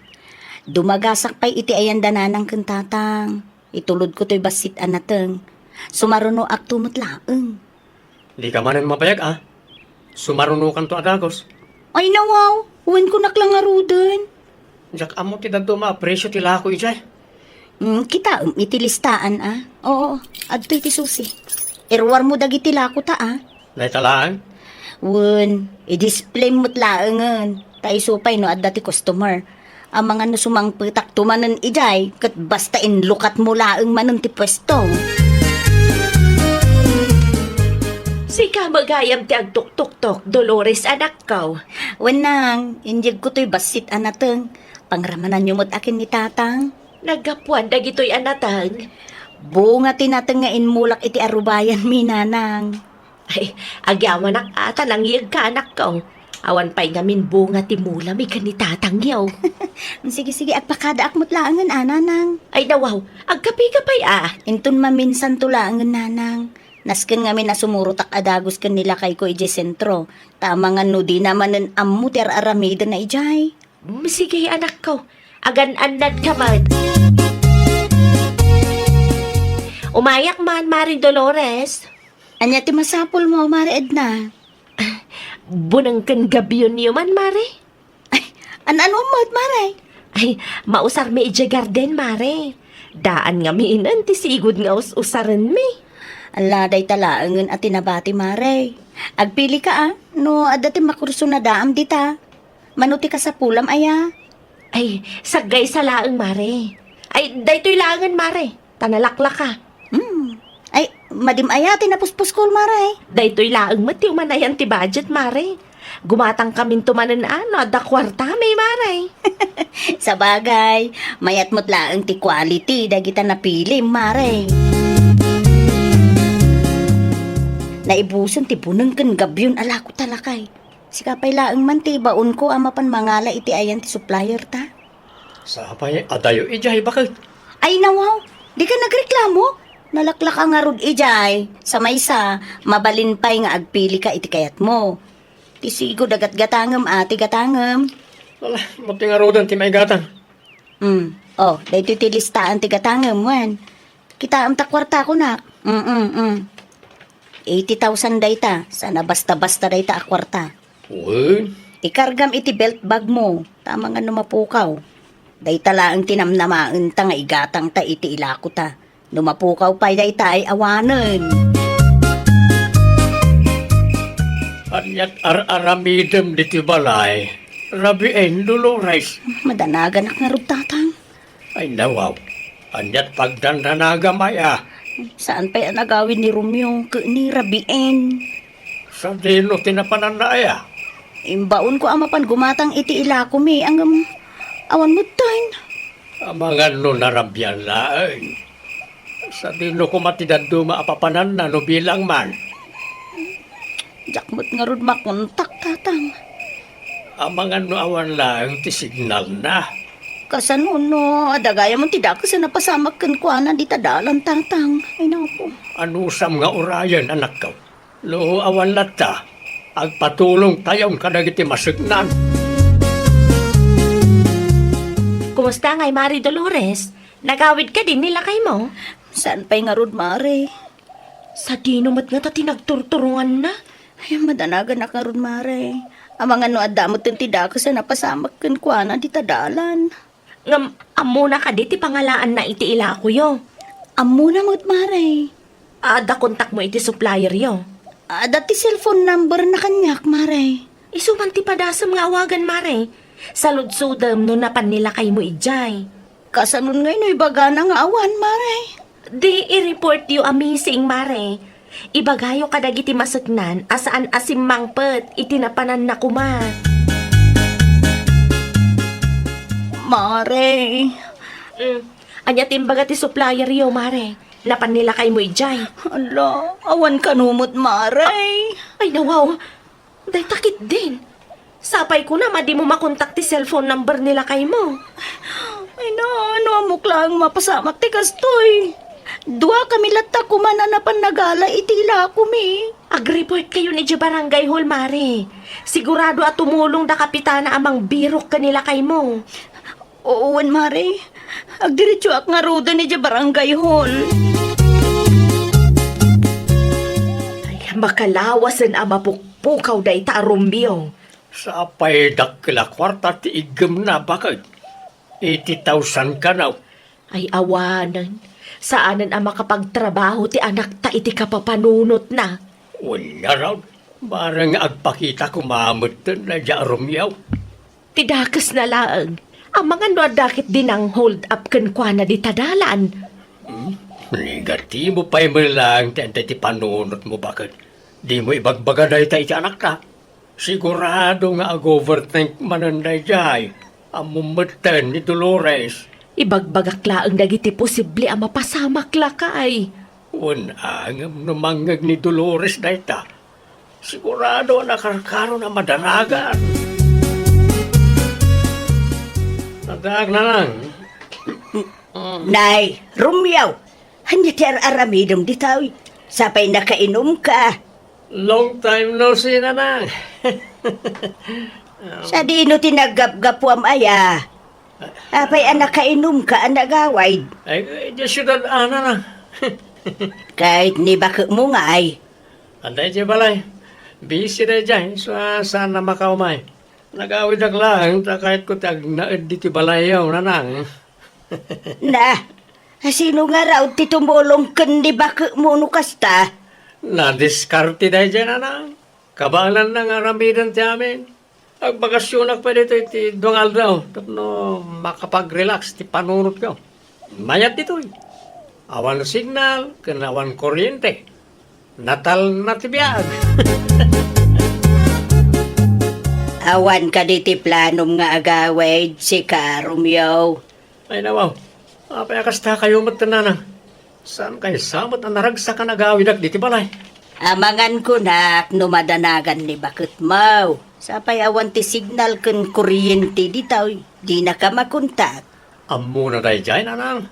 Dumagasak pay iti ayan da nanang ken tatang. Itulodko toy bassit a nateng. Sumarunoakto met laeng. Dika manen mabayag a. Sumarunokanto a dagus. Ay, nawaw. Wen, kunak la ngaruden. Diak ammo ti dadduma a presio ti lako idiay. Mm, kitaem iti listaan a. Oo, adtoy ti susi. Iruarmo dagiti lako ta a. Dayta laeng? Wen, i-display met laengen. Ta isu pay no adda ti customer. Amangan no sumangpetakto manen idiay, ket basta inlukatmo laeng manen ti puesto. Sika met gayam ti agtuktuktok, Dolores, anakko. Wen, Nang, inyegko toy bassit a nateng. Pangramananyo met a ken ni Tatang. Naggapuan dagitoy a nateng? Bunga ti nateng nga inmulak iti arubayanmi, Nanang. Ay, agyamanak a ta nangyegka, anakko. Awan pay ngamin bunga ti mulami ken ni Tatangyo. Sige, sige, agpakadaak met laengen a, Nanang. Ay, nawaw, agkape ka pay a. Inton maminsanto laengen, Nanang. Nasken ngamin a sumurotak a dagus ken ni lakayko idiay sentro. Ta amangan no dina manen ammo ti ar-aramidenna idiay. Mm, sige, anakko. Agan-annadka met. Umayak man, Mare Dolores. Ania ti masapulmo, Mare Edna? Buneng ken gabionyo man, Mare? Ay, an-ano met, Mare? Ay, mausarmi idiay garden, Mare. Daan ngaminen ti sigud nga us-usarenmi. Ala, dayta laengen a ti nabati, Mare. Agpilika, a, no adda ti makursunadaam dita. Mano ti kasapulam aya? Ay, saggaysa laeng, Mare. Ay, daytoy laengen, Mare. Ta nalaklaka. Hmm. Ay, madim aya ti napuspuskol, Mare. Daytoy laeng met ti umanayan ti budget, Mare. Gumatangkaminto manen a no adda kuartami, Mare. Sabagay, mayat met laeng ti quality dagita napilim, Mare. Naibusen ti buneng ken gabion a lakuta lakay. Sika pay laeng man ti ibaonko a mapan mangala iti ayan ti supplier ta. Sapay adayo idiay baket. Ay, nawaw, dika nagreklamo. Nalaklaka ngarud idiay. Sa maysa, mabalin pay nga agpilika iti kayatmo. Ti sigud a gatgatangem a ti gatangem. Ala, mo ti ngaruden ti maigatang. Hmm. Oh, daytoy ti listaan ti gatangem, wen. Kitaem ta kuarta kunak. Mm, mm. Eighty thousand dayta, saan a basta-basta dayta a kuarta. Wen? Ikargam iti belt bagmo, ta amangan no mapukaw. Dayta laeng ti namnamaenta nga igatangta iti ilakuta. No mapukaw pay dayta ay awanen. Aniat ar-aramidem ditoy balay, Rabien, Dolores? Madanaganak ngarud, Tatang. Ay, nawaw. Aniat pagdandanagam aya? Saan pay a nagawid ni Romeo ken ni Rabien? Sadino ti napananna aya? Imbaonko a mapan gumatang iti ilakomi, ngem awan metten. Amangan no narabian laeng. Sadino koma ti dadduma a papananna no bilang man? Diak met ngarud makontak, Tatang. Amangan no awan laeng ti signalna. Kasano no adda gayam ti dakes a napasamak kenkuana dita dalan, Tatang? Ay, naku. Anusam nga urayen, anakko? No awan latta, agpatulongtayon kadagiti maseknan. Kumusta ngay, Mari Dolores? Nagawid kadi ni lakaymo? Saan pay ngarud, Mare? Sadino met ngata ti nagturturonganna? Ay, madanaganak ngarud, Mare. Amangan no adda metten ti dakes a napasamak kenkuana dita dalan. Ngem ammona kadi ti pangalaanna iti ilakoyo? Ammona met, Mare. Adda kontakmo iti supplieryo? Adda ti cellphone numberna kaniak, Mare. Isu man ti padasem nga awagan, Mare. Saludsodem no napan ni lakaymo idiay. Kasanon ngay no ibagana nga awan, Mare? Di i-reportyo a missing, Mare. Ibagayo kadagiti maseknan a saan a simmangpet iti napananna koma. Mare. Mm. Ania ti imbaga ti supplieryo, Mare? Napan ni lakaymo idiay? Ala, awan kano met, Mare. Ay, nawaw. Dayta ketdin. Sapay kunam a dimo makontak ti cellphone number ni lakaymo. Ay na, no ammok laeng mapasamak ti kastoy. Duakami latta koma a napan nagala iti ilakomi. Ag-report kayon idiay barangay hall, Mare. Sigurado a tumulong da kapitana a mangbirok ken ni lakaymo. Wen, Mare. Agdiretsoak ngaruden idiay barangay hall. Ay, makalawasen a mapukpukaw dayta a Romeo. Sapay dakkel a kuarta ti iggemna, baket. Eighty thousand kano? Ay, awanen. Saanen a makapagtrabaho ti anakta iti kapapanunotna. Wen ngarud, bareng agpakita koma metten dayta a Romeo. Ti dakesna laeng, Amangan no adda ketdi nang-hold up kenkuana dita dalan. Hmm? Negatibo pay met laeng ti anta iti panunotmo, baket dimo ibagbaga dayta iti anakta. Sigurado nga ag-overthink manen daydiay. Ammom metten ni Dolores. Ibagbagak laeng dagiti posible a mapasamak, lakay. Wen, ngem no mangngeg ni Dolores dayta, sigurado a nakarkaron a madanagan. Addaak, Nanang. Nay, Romeo, ania ti ar-aramidem ditoy? Sapay nakainumka. Long time no see, Nanang. Sadino ti naggapgapuam aya? Apay a nakainumka a nagawid? Ay, diay siudad a, Nanang. Ket ni baketmo ngay? Adda idiay balay. Busy daydiay, so, saan a makaumay. Nagawidak laeng ta kayatko ti agnaed ditoy balayyo, Nanang. Na, sino ngarud ti tumulong ken ni baketmo no kasta? Nadiskarte daydiay, Nanang. Kabaelanna nga aramiden ti amin. Agbakasionak pay ditoy ti dua nga aldaw tapno makapag-relax ti panunotko. Mayat ditoy. Awan signal ken awan kuryente. Natalna ti biag. Awan kadi ti planom nga agawid, sika, Romeo? Ay, nawaw. Apay a kastakayo met, Nanang? Saan kaysa met a naragsak a nagawidak ditoy balay? Amangan kunak no madanagan ni baketmo. Sapay awan ti signal ken kuryente ditoy. Dinaka makontak. Ammona daydiay, Nanang.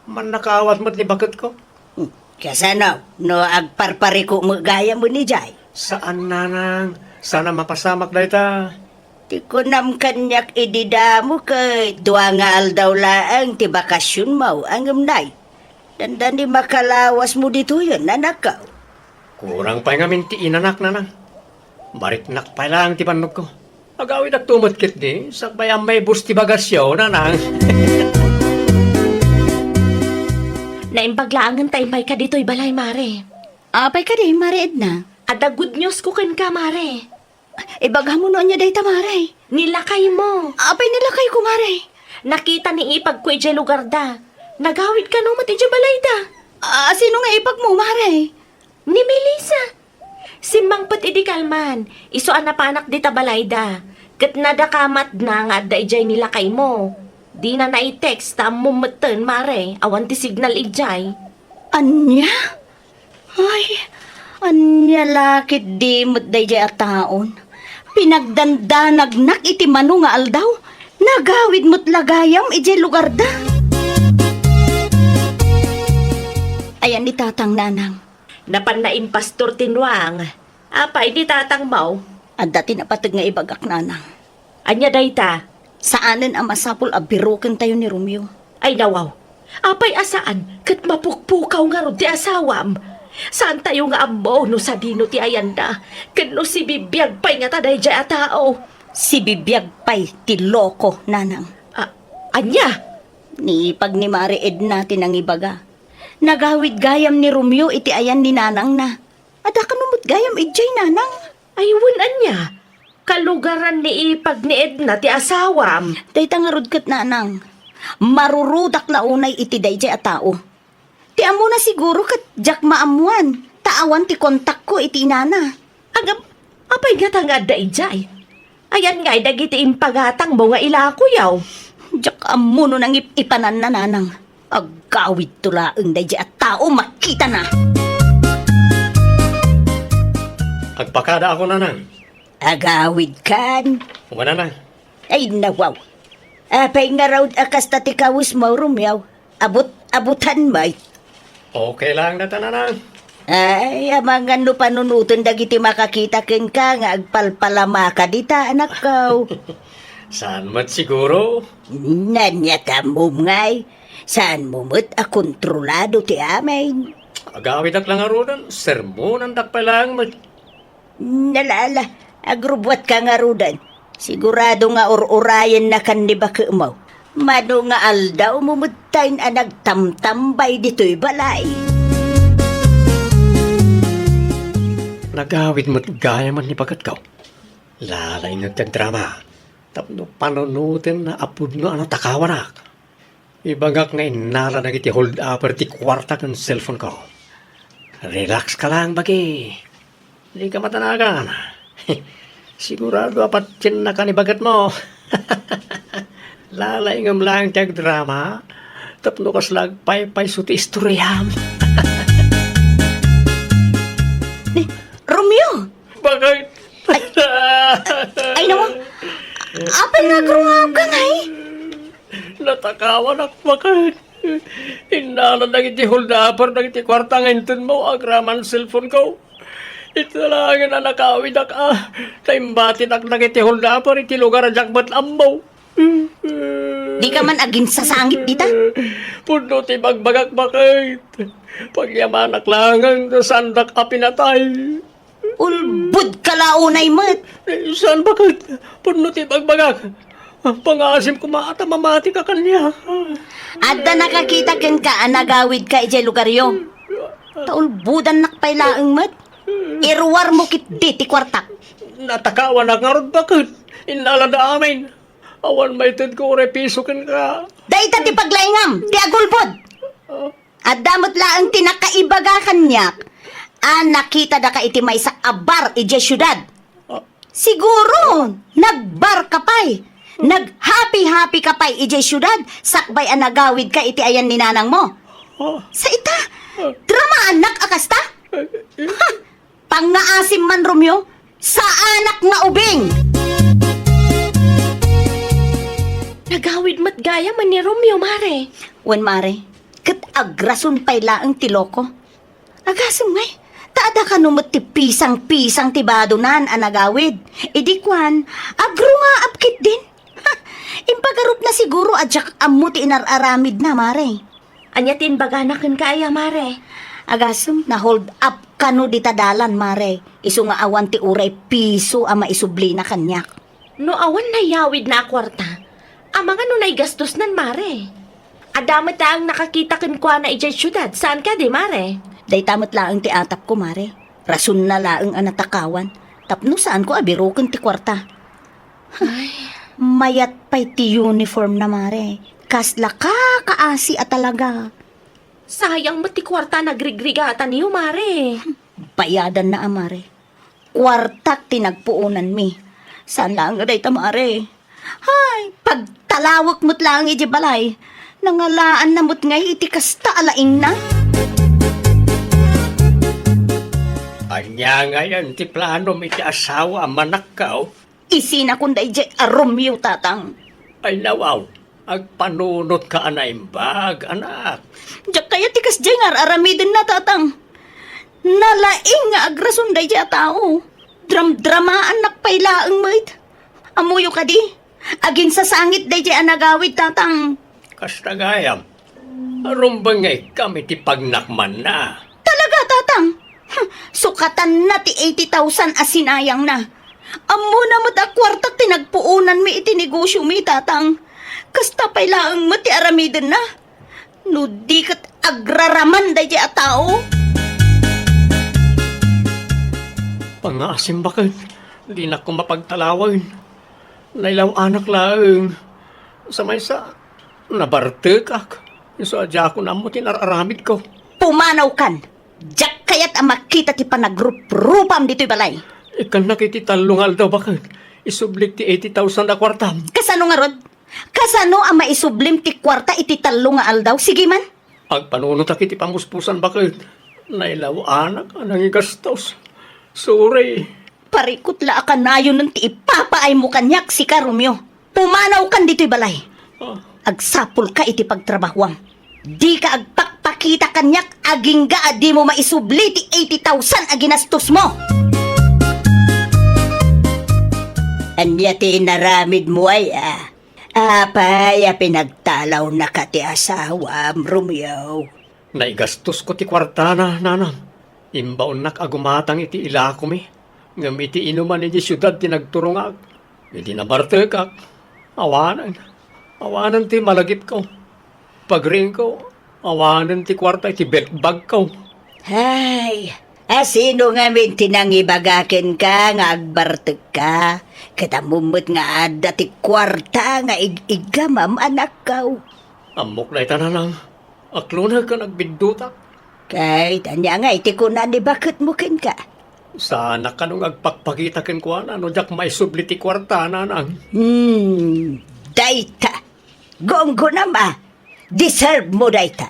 Mannakaawat met ni baketko. Hmm, kasano no agparpariko met gayam idiay? Saan, Nanang. Saan a mapasamak dayta. Ti kunam kaniak idi damo ket dua nga aldaw laeng ti bakasionmo, ngem nay, dandani makalawasmo ditoyen, anakko. Kurang pay ngamin ti inanak, Nanang. Mariknak pay laeng ti bannogko. Agawidakto met ketdi, sakbay a maibus ti bagasyo, Nanang. Naimbag laengen ta immayka ditoy balay, Mare. Apay kadi, Mare Edna? Adda good news ko kenka, Mare. Ibagam no ania dayta, Mare? Ni lakaymo. Apay ni lakayko, Mare? Nakita ni ipagko idiay lugarda. Nagawid kano met idiay balayda. Ah, sino nga ipagmo, Mare? Ni Melissa. Simmangpet idi kalman, isu a napanak dita balayda. Ket nadakamatna nga adda idiay ni lakaymo. Dina nai-text ta ammom metten, Mare, awan ti signal idiay. Ania? Ay, ania la ketdi met daydiay a taon? Pinagdandanagnak iti mano nga aldaw, nagawid met la gayam idiay lugarda. Ayan ni Tatang, Nanang. Napanna impastor ti nuang. Apay ni Tatangmo? Adda ti napateg nga ibagak, Nanang. Ania dayta? Saanen a masapul a birokentayo ni Romeo. Ay, nawaw. Apay a saan ket mapukpukaw ngarud ti asawam? Saantayo nga ammo no sadino ti ayanna ken no sibibiag pay ngata daydiay a tao. Sibibiag pay ti loko, Nanang. Ah, ania? Ni ipag ni Mare Edna ti nangibaga. Nagawid gayam ni Romeo iti ayan ni nanangna. Adda kano met gayam idiay, Nanang? Ay, wen, ania? Kalugaran ni ipag ni Edna ti asawam. Dayta ngarud ket, Nanang, marurudak la unay iti daydiay a tao. Ti ammona siguro ket diak maammoan, ta awan ti kontakko iti inana. Agam, apay ngata nga adda idiay? Ayan ngay dagiti impagatangmo nga ilakoyaw. Diak ammo no nangip-ipananna, Nanang. Aggawidto laeng daydiay a tao makitana. Agpakada ako, Nanang. Agawidkan? Wen, Nanang. Ay, nawaw. Apay ngarud a kasta ti kawesmo, Romeo? Abut-abutan met. Okay lang dayta, Nanang. Ay, amangan no panunoten dagiti makakita kenka nga agpalpalamaka dita, anakko. Saan met siguro? Ania ti ammom ngay? Saanmo met a kontrolado ti amin. Agawidak la ngaruden, sermonandak pay laeng met. Ala, ala, agrubbuatka ngaruden. Sigurado nga ur-urayennakan ni bakemo. Mano nga aldawmo metten a nagtamtambay ditoy balay. Nagawid met gayam ni baketko. Lalaingek ti agdrama. Tapno panunotenna a pudno a natakawanak. Ibagak nga innala dagiti hold-upper ti kuarta ken cellphone-ko. Relax ka lang, bagi. Dika matanagan. Sigurado a patiennaka ni bagetmo. Lalaingem laeng ti agdrama tapno kasla agpaypayso ti istoriam. Ni, Romeo! Bakit? Ay, ay, nawa. Apay nga agrungaw ka, ngay? Natakawanak, bakit? Innala dagiti hold-upper dagiti kuarta nga intonmo agraman cellphone-ko. Ita laengen a nakawidak a, ta imbatidak dagiti hold-upper iti lugar a diak met ammo. Dika man aginsasangit dita? Pudno ti bagbagak, bakit? Pagyamanak laengen ta saandak a pinatay. Ulbod ka la unay met. Eh, saan, bakit? Pudno ti bagbagak. Pangaasim koma ta mamatika kaniak. Adda nakakita kenka a nagawidka idiay lugaryo. Ta ulbodannak pay laeng met. Iruarmo ketdi ti kuartak. Natakawanak ngarud, bakit? Innalada amin. Awan maitedko uray piso kenka. Dayta ti paglaingam, ti agulbod. Adda met laeng ti nakaibaga kaniak a nakitadaka iti maysa a bar idiay siudad. Siguro, nagbar ka pay. Naghappy-happy ka pay idiay siudad sakbay a nagawidka iti ayan ni nanangmo. Sa ita, dramaannak a kasta? Ha! Pangngaasim man, Romeo, saanak nga ubing! Nagawid met gayam ni Romeo, mare. Wen, mare, ket agrason pay laeng ti loko. Agasem ngay, ta adda kano met ti pisang-pisang ti badonan a nagawid. Idi kuan, agrungaap ketdin. Ha! Impagarupna siguro a diak ammo ti inar-aramidna, mare. Ania ti imbagana kenka aya, mare? Agasem, na-hold up kano dita dalan, mare. Isu nga awan ti uray piso a maisublina kaniak. No awan nayawidna a kuarta, amangan no naigastosnan, mare? Adda met laeng nakakita kenkuana idiay siudad, saan kadi, mare? Dayta met laeng ti atapko, mare. Rasonna laeng a natakawan, tapno saanko a biroken ti kuarta. Ay. Mayat pay ti uniform na, mare. Kasla kakaasi a talaga. Sayang met ti kuarta a nagrigrigatayo, mare. Bayadanna a, mare. Kuartak ti nagpuonanmi. Saan laeng a dayta, mare. Hay, pagtalawek met laeng idiay balay. Nangalaanna met ngay iti kasta a laingna. Ania ngayen ti planom iti asawa a manakkaw? Isinakon daydiay a Romeo, tatang. Ay, nawaw, agpanunotka a naimbag, anak. Diak kayat ti kasdiay nga ar-aramidenna, tatang. Nalaing nga agrason daydiay a tao. Dramdramaannak pay laeng met. Ammoyo kadi, aginsasangit daydiay a nagawid, tatang. Kasta gayam, rumbeng nga ikkam iti pagnakmanna. Talaga, tatang? Hm, sukatanna ti eighty thousand a sinayangna. Ammona met a kuartak ti nagpuonanmi iti negosiomi, tatang. Kasta pay laeng met ti aramidenna. No di ket agraraman daydiay a tao. Pangngaasim, baket, dinak koma pagtalawen. Nailaw-anak laeng. Sa maysa, nabartekak. Isu a diakon ammo ti inar-aramidko. Pumanawkan! Diak kayat a makita ti panagruprupam ditoy balay. Ikkannak iti tallo nga aldaw, baket. Isublik ti eighty thousand a kuartam. Kasano ngarud? Kasano a maisublim ti kuarta iti tallo nga aldaw? Sige man. Agpanunotak iti pamuspusan, baket. Nailaw-anak a nangigastos. Sorry. Parikut la a kanayonen ti ipapaaymo kaniak, sika, Romeo. Pumanawkan ditoy balay. Ah. Agsapulka iti pagtrabahoam. Dika agpakpakita kaniak agingga a dimo maisubli ti eighty thousand a ginastosmo. Ania ti inaramidmo, aya? Apay a pinagtalawnaka ti asawam, Romeo? Naigastosko ti kuartana, nanang. Imbaonnak a gumatang iti ilakomi, ngem iti inuman idiay siudad ti nagturongak. Idi nabartekak, awanen, awanen ti malagipko. Pagriingko, awanen ti kuarta iti belt bagko. Hay, A, sino ngamin ti nangibaga kenka nga agbartekka? Ket ammom met nga adda ti kuarta nga ig-iggamam, anakko. Ammok dayta, nanang. Aklonek ken agbiddutak. Ket ania ngay ti kuna ni baketmo kenka? Saanak kano nga agpakpakita kenkuana no diak maisubli ti kuarta, nanang. Hmm, dayta. Gunggonam a. Deserve mo dayta.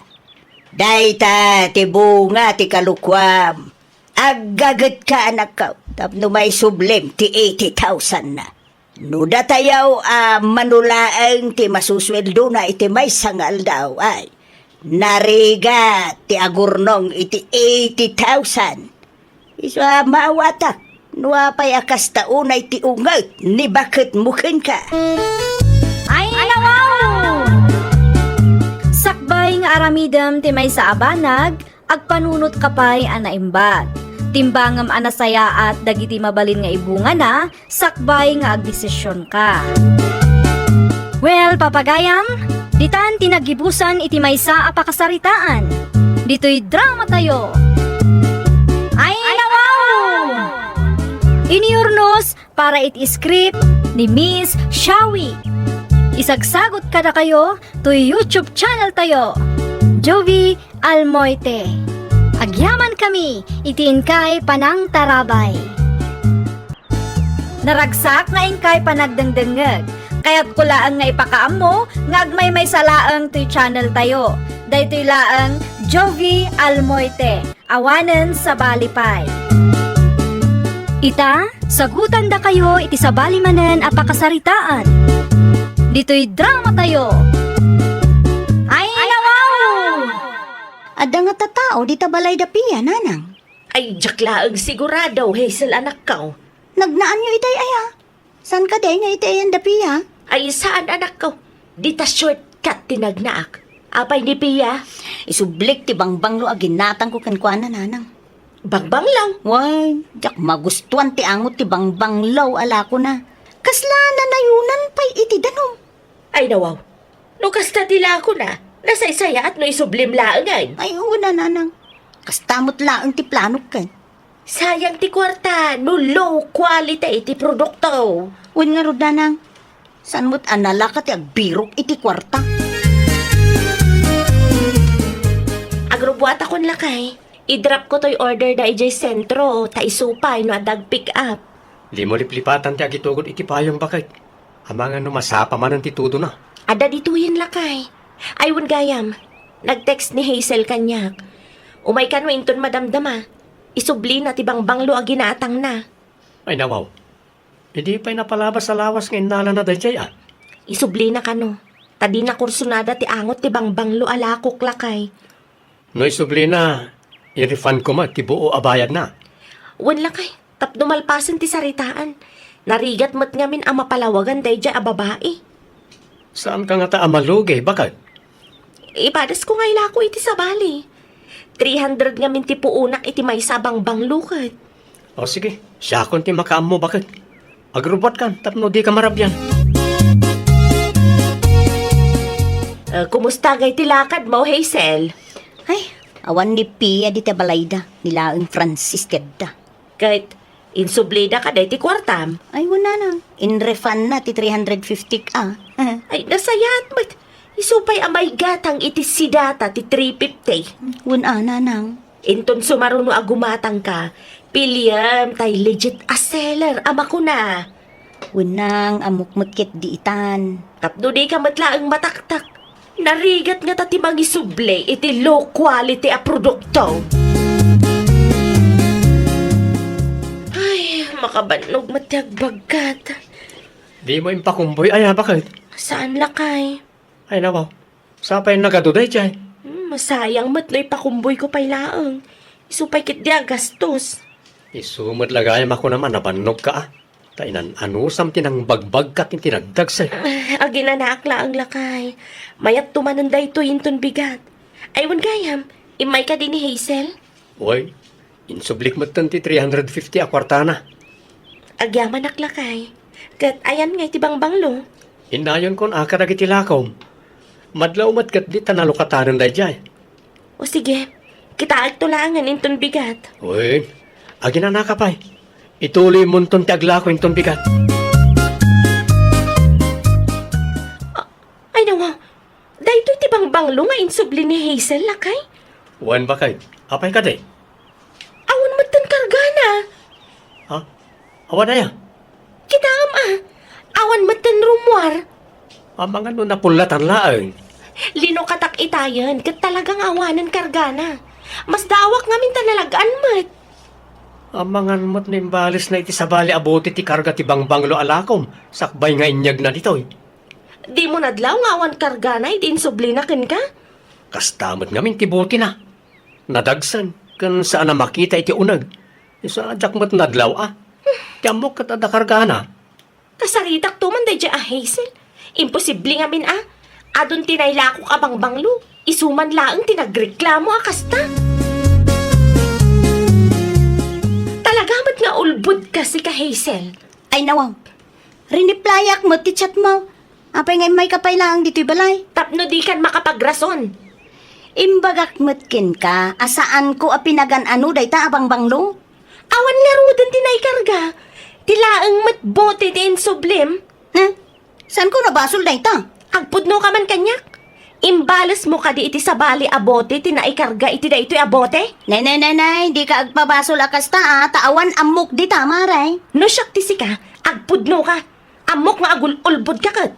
Dayta ti bunga ti kalukuam. Aggagetka, anakko, tapno maisublim ti eighty thousand na. No datayo a mano laeng ti masusueldona iti maysa nga aldaw, ay, narigat ti agurnong iti eighty thousand. Isu a maawatak, no apay a kasta unay ti unget ni baketmo kenka. Ay, nawaw! Sakbay nga aramidem ti maysa a banag, agpanunotka pay a naimbag. Timbangem a nasayaat dagiti mabalin nga ibungana, sakbay nga agdesisionka. Well, papagayam, ditan ti naggibusan iti maysa a pakasaritaan. Ditoy drama tayo. Ay, nawaw! Inurnos para iti script ni Miss Shawi. Isagsagot kadakayo toy YouTube channel tayo, Jovie Almoite. Agyaman kami iti inkay panangtarabay. Naragsak nga inkay panagdengdengngeg. Kayatko laeng nga ipakaammo nga agmaymaysa laeng toy channel tayo. Daytoy laeng Jovie Almoite. Awanen sabali pay. Ita, sagutandakayo iti sabali manen a pakasaritaan. Ditoy drama tayo. Ay, nawaw! Adda nga tattao dita balay da Pia, nanang. Ay, diak laeng sigurado, Hazel, anakko. Nagnaanyo itay aya? Saan kadi nga iti ayan da Pia? Ay, saan, anakko. Dita shortcut ti nagnaak. Apay ni Pia? Isublik ti bangbanglo a ginatangko kenkuana, nanang. Bangbanglo? Way, diak magustuan ti angot ti bangbanglo a lakona. Kasla nanayunan pay iti danum. Ay, nawaw. No kasta ti lakona, nasaysayaat no isublim laengen. Ay, wen a, nanang. Kasta met laeng ti planok ken. Sayang ti kuarta no low quality ti produkto. Wen ngarud, nanang. Saan met a nalaka ti agbirok iti kuarta? Agrubuatakon, lakay. I-drop ko toy order da idiay sentro, ta isu pay no adda ag-pick up. Dimo liplipatan ti agitugod iti payong, baket. Amangan no masapa manen ti tudona. Adda ditoyen, lakay. Ay, wen gayam. Nag-text ni Hazel kaniak. Umay kano inton madamdama. Isublina ti bangbanglo a ginatangna. Ay, nawaw. Idi pay napalabas a lawas nga innalana daydiay, a? Isublina kano. Ta dina kursonada ti angot ti bangbanglo a lakok, lakay. No isublina, i-refund ko met ti buo a bayadna. Wen, lakay, tapno malpasen ti saritaan. Narigat met ngamin a mapalawagan daydiay a babai. Saanka ngata a malugi, baket? Ipadas ko nga ilako iti sabali. Three hundred ngamin ti puonak iti maysa a bangbanglo ket. O sige, siakon ti makaammo, baket. Agrubuatkan tapno dika marabian. Eh, kumusta gay ti lakadmo, Hazel? Ay, awan ni Pia dita balayda, ni laeng Francis ti adda. Ket insublida kadi ti kuartam? Ay, wen, nanang. In-refund na ti three hundred fifty ka. Ay, nasayaat met. Isu pay a maigatang iti sidata ti three fifty. Wen a, nanang. Inton sumaruno a gumatangka, piliem tay legit a seller a makuna. Wen, nang, ammok met ketdi itan. Tapno dika met laeng mataktak. Narigat ngata ti mangisubli iti low quality a produkto. Ay, makabannog met ti agbagkat. Dimo impakumboy aya, baket? Saan, lakay? Ay, nawaw. Sapay nagadu daydiay. Hmm, masayang met no ipakumboyko pay laeng. Isu pay ketdi a gastos. Isu met la gayam a kunam a nabannogka, a. Ta inan-anusam ti nangbagbagkat iti nagdagse. Ah, aginanaak laeng, lakay. Mayatto manen daytoy inton bigat. Ay, wen gayam, immay kadi ni Hazel? Wen, insublik metten ti three hundred fifty a kuartana. Agyamanak, lakay. Ket ayan ngay ti bangbanglo? Innayonkon a kadagiti lakom. Madlaw met ketdi ta nalukatanen daydiay. O sige, Kitaekto laengen inton bigat. Wen, aginanaka pay. Ituloymonton ti aglako inton bigat. A-, ay, nawa, daytoy ti bangbanglo nga insubli ni Hazel, lakay? Wen, baket. Apay kadi? Awan metten kargana. Ha? Awan aya? Kitaem a, awan metten rummuar. Amangan no napullatan laeng. Linukatak itayen, ket talaga nga awanen kargana. Masdaawak ngamin ta nalag-an met. Amangan met no imbalesna iti sabali a bote ti karga ti bangbanglo a lakom, sakbay nga inyegna ditoy. Dimo nadlaw nga awan kargana idi insublina kenka? Kasta met ngamin ti botena. Nadagsen, ken saan a makita iti uneg. Isu a diak met nadlaw a. Ti ammok ket adda kargana. Kasaritakto man daydiay a Hazel. Imposible ngamin a. Adun ti nailakok a bangbanglo. Isu man laeng ti nagreklamo a kasta. Talaga met nga ulbod ka, sika, Hazel. Ay, nawa. Riniplayak met ti chat mo. Apay nga immayka pay laeng ditoy balay? Tapno dikan makapagrason. Imbagak met kenka a saanko a pinagan-ano dayta a bangbanglo. Awan ngaruden ti naikarga. Ti laeng met bote ti insublim. Eh, saanko nabasol dayta? Agpudnoka man kaniak. Imbalesmo kadi iti sabali a bote ti naikarga iti daytoy a bote? Nay, nay, nay, nay, dika agpabasol a kasta a, ta awan ammok dita, mare. No siak ti sika, agpudnoka. Ammok nga agul-ulbodka ket.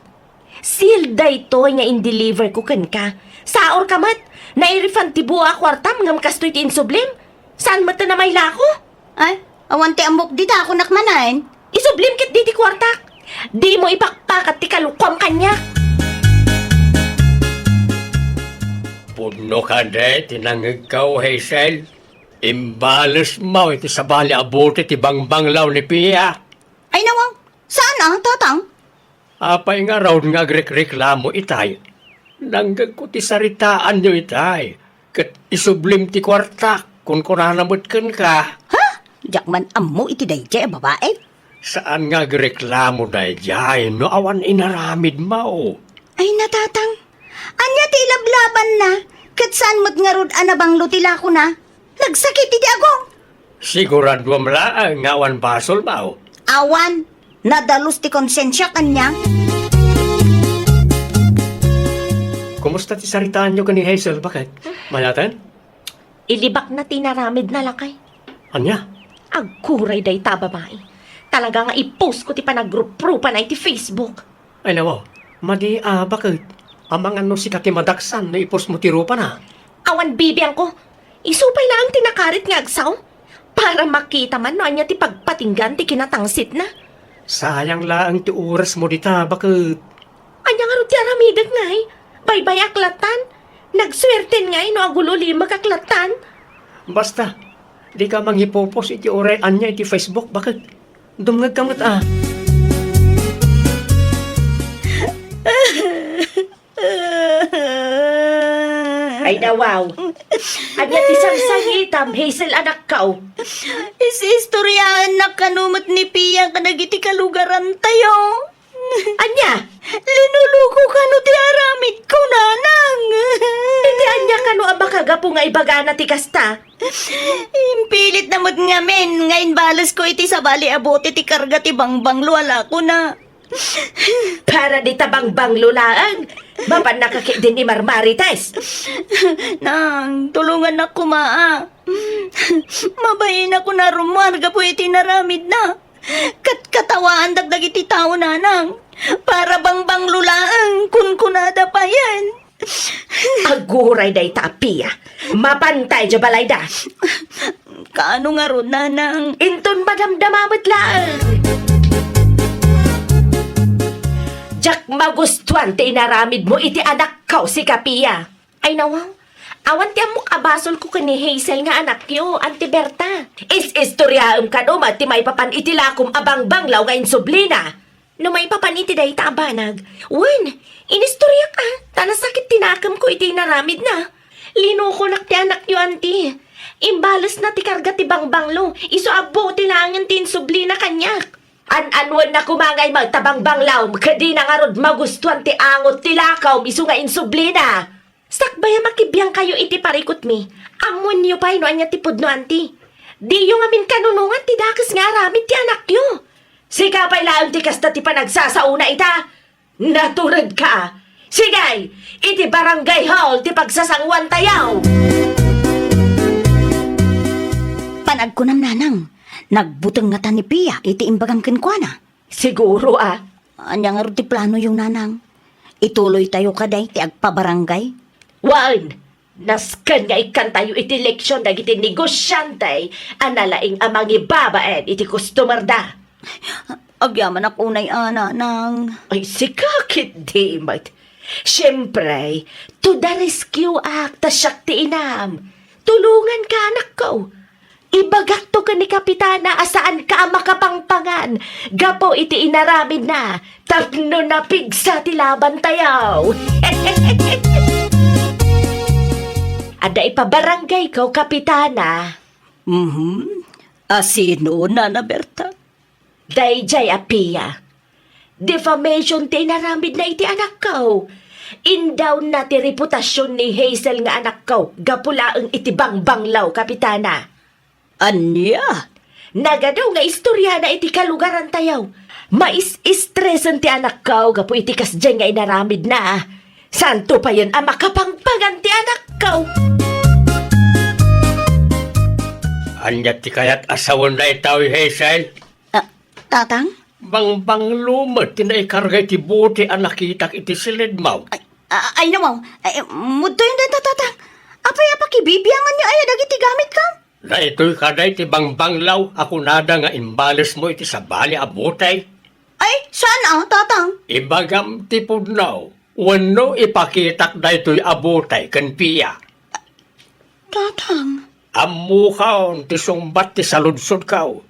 Sealed daytoy nga in-deliver ko kenka. Saorka met, nai-refund ti bua a kuartam ngem kastoy ti insublim. Saan met a mailako? Ay, awan ti ammok dita, kunak manen. Isublim ketdi ti kuartak. Dimo ipakpakat ti kalukuam kaniak. Pudno kadi ti nangngegko, Hazel. Imbalesmo iti sabali a bote ti bangbanglaw ni Pia. Ay, nawa, saan a, Tatang? Apay ngarud nga agrekreklamo itay? Nanggegko ti saritaanyo itay, ket isublim ti kuartak, kunkunana met kenka. Ha? Diak man ammo iti daydiay a babae. Saan nga agreklamo daydiay no awan inaramidmo? Ay, natatang. Ania ti ilablabanna? Ket saan met ngarud a nabanglo ti lakona? Nagsakit iti agong. Siguraduam laeng nga awan basolmo. Awan. Nadalus ti konsensiak, ania? Kumusta ti saritaanyo ken ni Hazel, baket? Mayat? Ilibakna ti inaramidna, lakay. Ania? Agkuray dayta a babai. Talaga nga i-post ko ti panagruprupa na iti Facebook. Ay, nawa, madi a, baket? Amangan no sika ti madaksan no i-post mo ti rupana. Awan bibiangko. Isu pay laeng ti nakarit nga agsao. Para makita man no ania ti pagpatinggan ti kinatangsitna. Sayang laeng ti oras mo dita, baket? Ania ngarud ti aramidek ngay? Baybayak lattan? Nagsuerten ngay no agul-ulimek ak lattan? Basta, dika mangipupos iti uray ania iti Facebook, baket? Dumngegka met a. Ay, nawaw. Ania ti sangsangitam, Hazel, anakko? Is-istoriaennak kano met ni Pia kadagiti kalugarantayo. Ania? Linuluko kano ti aramidko, nanang. Iti ania kano a makagapu nga ibagana ti kasta? Impilitna met ngamin nga imbalesko iti sabali a bote ti karga ti bangbanglo a lakona. Para dita bangbanglo laeng, mapannaka ketdin imarmarites. Nang, tulongannak koma a. Mabainak a rummuar gapu iti inaramidna. Kat-katawaandak dagiti tao, nanang. Para bangbanglo laeng, kunkunada payen. Aguray dayta a Pia. Mapantay idiay balayda. Kaano ngarud, nanang? Inton madamdama met laeng. Diak magustuan ti inaramidmo iti anakko, sika Pia. Ay, nawaw. Awan ti ammok a basolko ken ni Hazel nga anakyo, Auntie Berta. Is-istoriaem kano met ti maipapan iti lakom a bangbanglaw nga insublina. No maipapan iti dayta a banag, wen, inistoriak a, ta nasakit ti nakemko iti inaramidna. Linukonak ti anakyo, Auntie. Imbalesna ti karga ti bangbanglo, isu a bote laengen ti insublina kaniak. An-anuenna koma nga immay ta bangbanglawm ket dina ngarud magustuan ti angot ti lakom isu nga insublina. Sakbay a makibiangkayo iti parikutmi, ammoenyo pay no ania ti pudno, anti. Diyo ngamin kanunongan ti dakes nga aramid ti anakyo. Sika pay laeng ti kasta ti panagsasaona ita. Naturedka. Sige, iti barangay hall ti pagsasanguantayo. Panagkunam, nanang, nagbuteng ngata ni Pia iti imbagam kenkuana. Siguro a. Ania ngarud ti planoyo, nanang? Ituloytayo kadi ti agpabarangay? Wen, nasken nga ikkantayo iti leksion dagiti negosiante a nalaing a mangibabaen iti customerda. Agyamanak unay a, nanang. Ay, sika ketdi met. Siempre, to the rescue ak, ta siak ti inam. Tulonganka, anakko. Ibagakto ken ni Kapitana a saanka a makapangpangan gapu iti inaramidna tapno napigsa ti labantayo. Adda ipabarangayko, Kapitana. Mhm. A sino, Nana Berta? Daydiay a Pia. Defamation ti inaramidna iti anakko. Indawnna ti reputasion ni Hazel nga anakko gapu laeng iti bangbanglo, Kapitana. Ania? Nagadu nga istoriana iti kalugarantayo. Mais-istresen ti anakko gapu iti kasdiay nga inaramidna. Saanto payen a makapangpangan ti anakko. Ania ti kayat a sawen daytoy, Hazel? Ah, Tatang? Bangbanglo met ti naikarga iti bote a nakitak iti silidmo. Ay, a-, ay, nawaw. Ay, mudtoyen dayta, Tatang. Apay a pakibibianganyo aya dagiti gamitko? Daytoy kadi ti bangbanglo a kunada nga imbalesmo iti sabali a bote. Ay, saan a, Tatang? Ibagam ti pudno. Wenno ipakitak daytoy a bote ken Pia. Tatang. Ammokon ti sungbat ti saludsodko.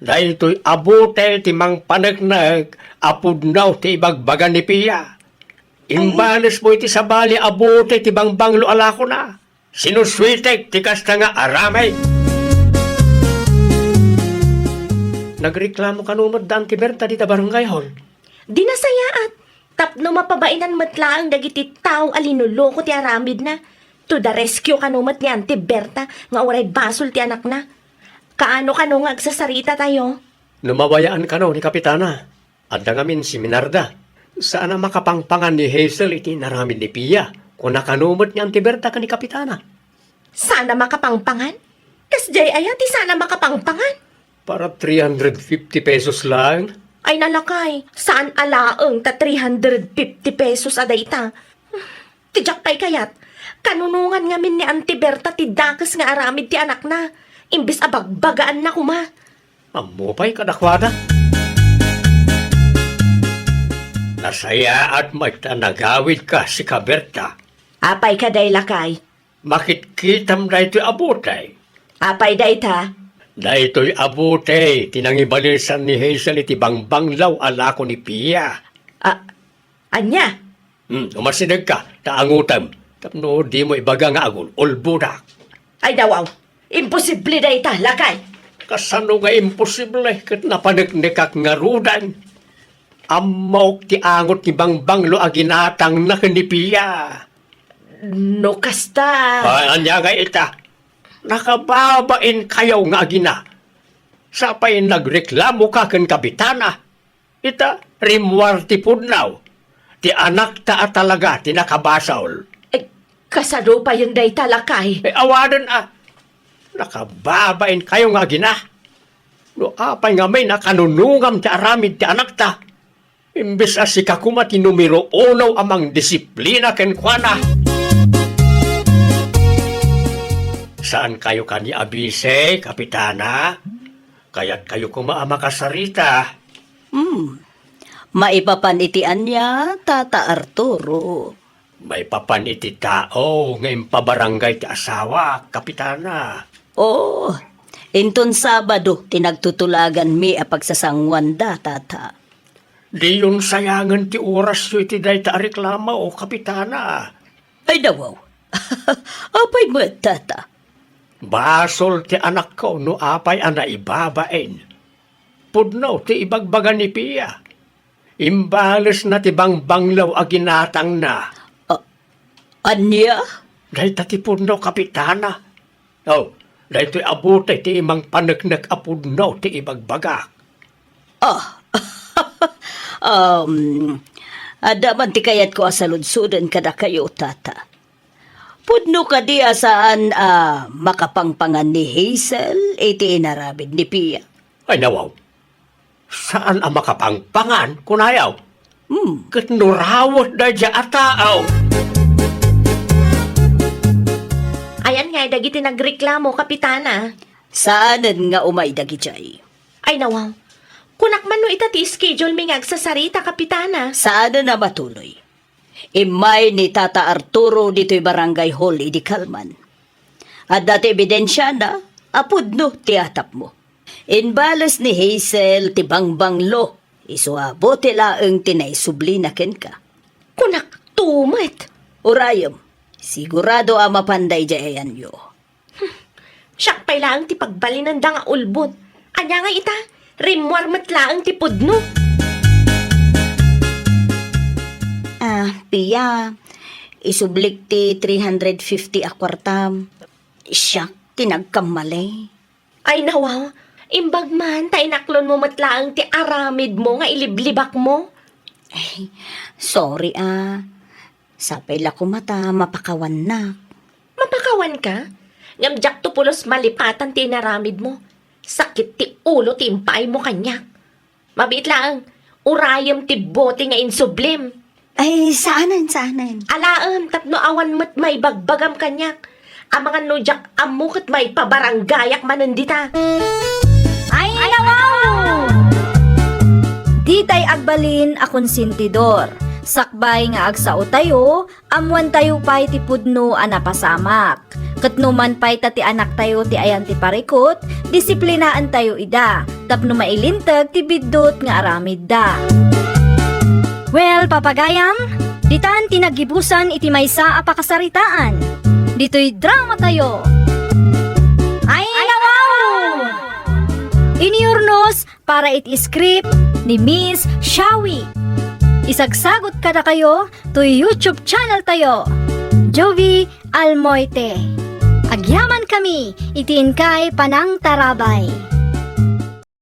Daytoy a bote ti mangpaneknek a pudno ti ibagbaga ni Pia. Imbalesmo iti sabali a bote ti bangbanglo a lakona. Sinusuitek ti kasta nga aramid. Nagreklamo kano met da Auntie Berta dita barangay hall? Di nasayaat. Tapno mapabainan met laeng dagiti tao a linuloko ti aramidna. To the rescue kano met ni Auntie Berta nga uray basol ti anakna. Kaano kano nga agsasaritatayo? No mabayaan kano ni Kapitana, adda ngamin seminarda. Saan a makapangpangan ni Hazel iti inaramid ni Pia. Kuna kano met ni Auntie Berta ken ni Kapitana. Saan a makapangpangan? Kasdiay aya ti saan a makapangpangan? Para three hundred fifty pesos laeng. Ay, nalakay, saan a laeng ta three hundred fifty pesos a dayta. Ti diak pay kayat, kanunongan ngamin ni Auntie Berta ti dakes nga aramid ti anakna, imbes a bagbagaanna koma. Ammo pay kadakuada. Nasayaat met ta nagawidka, sika Berta. Apay kadi, lakay? Makitkitam daytoy a bote. Apay dayta? Daytoy a bote ti nangibalesan ni Hazel iti bangbanglo a lako ni Pia. A-, ania? Hmm, umasidegka, ta angotem, tapno dimo ibaga nga agul-ulbodak. Ay, dawaw. Imposible dayta, lakay. Kasano nga imposible ket napaneknekak ngaruden? Ammok ti angot ti bangbanglo a ginatangna ken ni Pia. No kasta. Ah, ania ngay ita? Nakababainkayo nga agina. Sapay nagreklamoka ken Kapitana. Ita, rimmuar ti pudno. Ti anakta a talaga ti nakabasol. Ay, kasano payen dayta, lakay? Eh, awanen a. Nakababainkayo nga agina. No apay ngamin a kanunongam ti aramid ti anakta, imbes a sika koma ti numero uno a mangdisiplina kenkuana. Saankayo kadi abisi, Kapitana? Kayatkayo koma a makasarita? Hmm. Maipapan iti ania, Tata Arturo? Maipapan iti tao nga impabarangay ti asawak, Kapitana. Oh, inton Sabado ti nagtutulaganmi a pagsasanguanda, Tata. Diyon sayangen ti orasyo iti dayta a reklamo, Kapitana. Ay, dawaw. Apay met, Tata? Basol ti anakko no apay a naibabain. Pudno ti ibagbaga ni Pia. Imbalesna ti bangbanglo a ginatangna. Ah, Ania? Dayta ti pudno, Kapitana. Oh, daytoy a bote ti imangpaneknek a pudno ti ibagbagak. Ah, um, adda man ti kayatko a saludsoden kadakayo, Tata. Pudno kadi a saan a makapangpangan ni Hazel iti inaramid ni Pia? Ay, nawaw. Saan a makapangpangan, kunayaw? Hmm. Ket no rawetda daydiay a tao. Ayan nga dagiti nagreklamo, Kapitana. Saanen nga umay dagidiay. Ay, nawaw. Kunak man no ita ti schedule mi nga agsasarita, Kapitana. Saanen a matuloy. Immay ni Tata Arturo ditoy barangay hall idi kalman. Adda ti ebidensiana a pudno ti atapmo. Imbales ni Hazel ti bangbanglo, isu a bote laeng ti naisublina kenka. Kunak to met. Urayem, sigurado a mapan daydiay ayanyo. Siak pay laeng ti pagbalinenda nga ulbod. Ania nga ita, rimmuar met laeng ti pudno. Ah, Pia, isublik ti three hundred fifty a kuartam. Siak ti nagkamali. Ay, nawaw, imbag man ta inaklonmo met laeng ti aramidmo nga iliblibakmo. Ay, sorry, ah. Sapay la koma ta mapakawannak. Mapakawanka? Ngem diakto pulos malipatan ti inaramidmo. Sakit ti ulo ti impaaymo kaniak. Mabiit laeng, urayem ti bote nga insublim. Ay, saanen, saanen. Alaem, tapno awan met maibagbagam kaniak. Amangan no diak ammo ket maipabaranggayak manen dita. Ay, nawaw! Ditay agbalin a konsentidor. Sakbay nga agsaotayo, ammoantayo pay ti pudno a napasamak. Ket no man pay ta ti anaktayo ti ayan ti parikut, disiplinaentayo ida tapno mailinteg ti biddut nga aramidda. Well, papagayam, ditan ti naggibusan iti maysa a pakasaritaan. Ditoy dramatayo. Ay, nawaw! Iniurnos para iti script ni Miss Shawi. Isagsagut kadakayo toy YouTube channel tayo, Jovi Almoite. Agyaman kami iti inkay panangtarabay.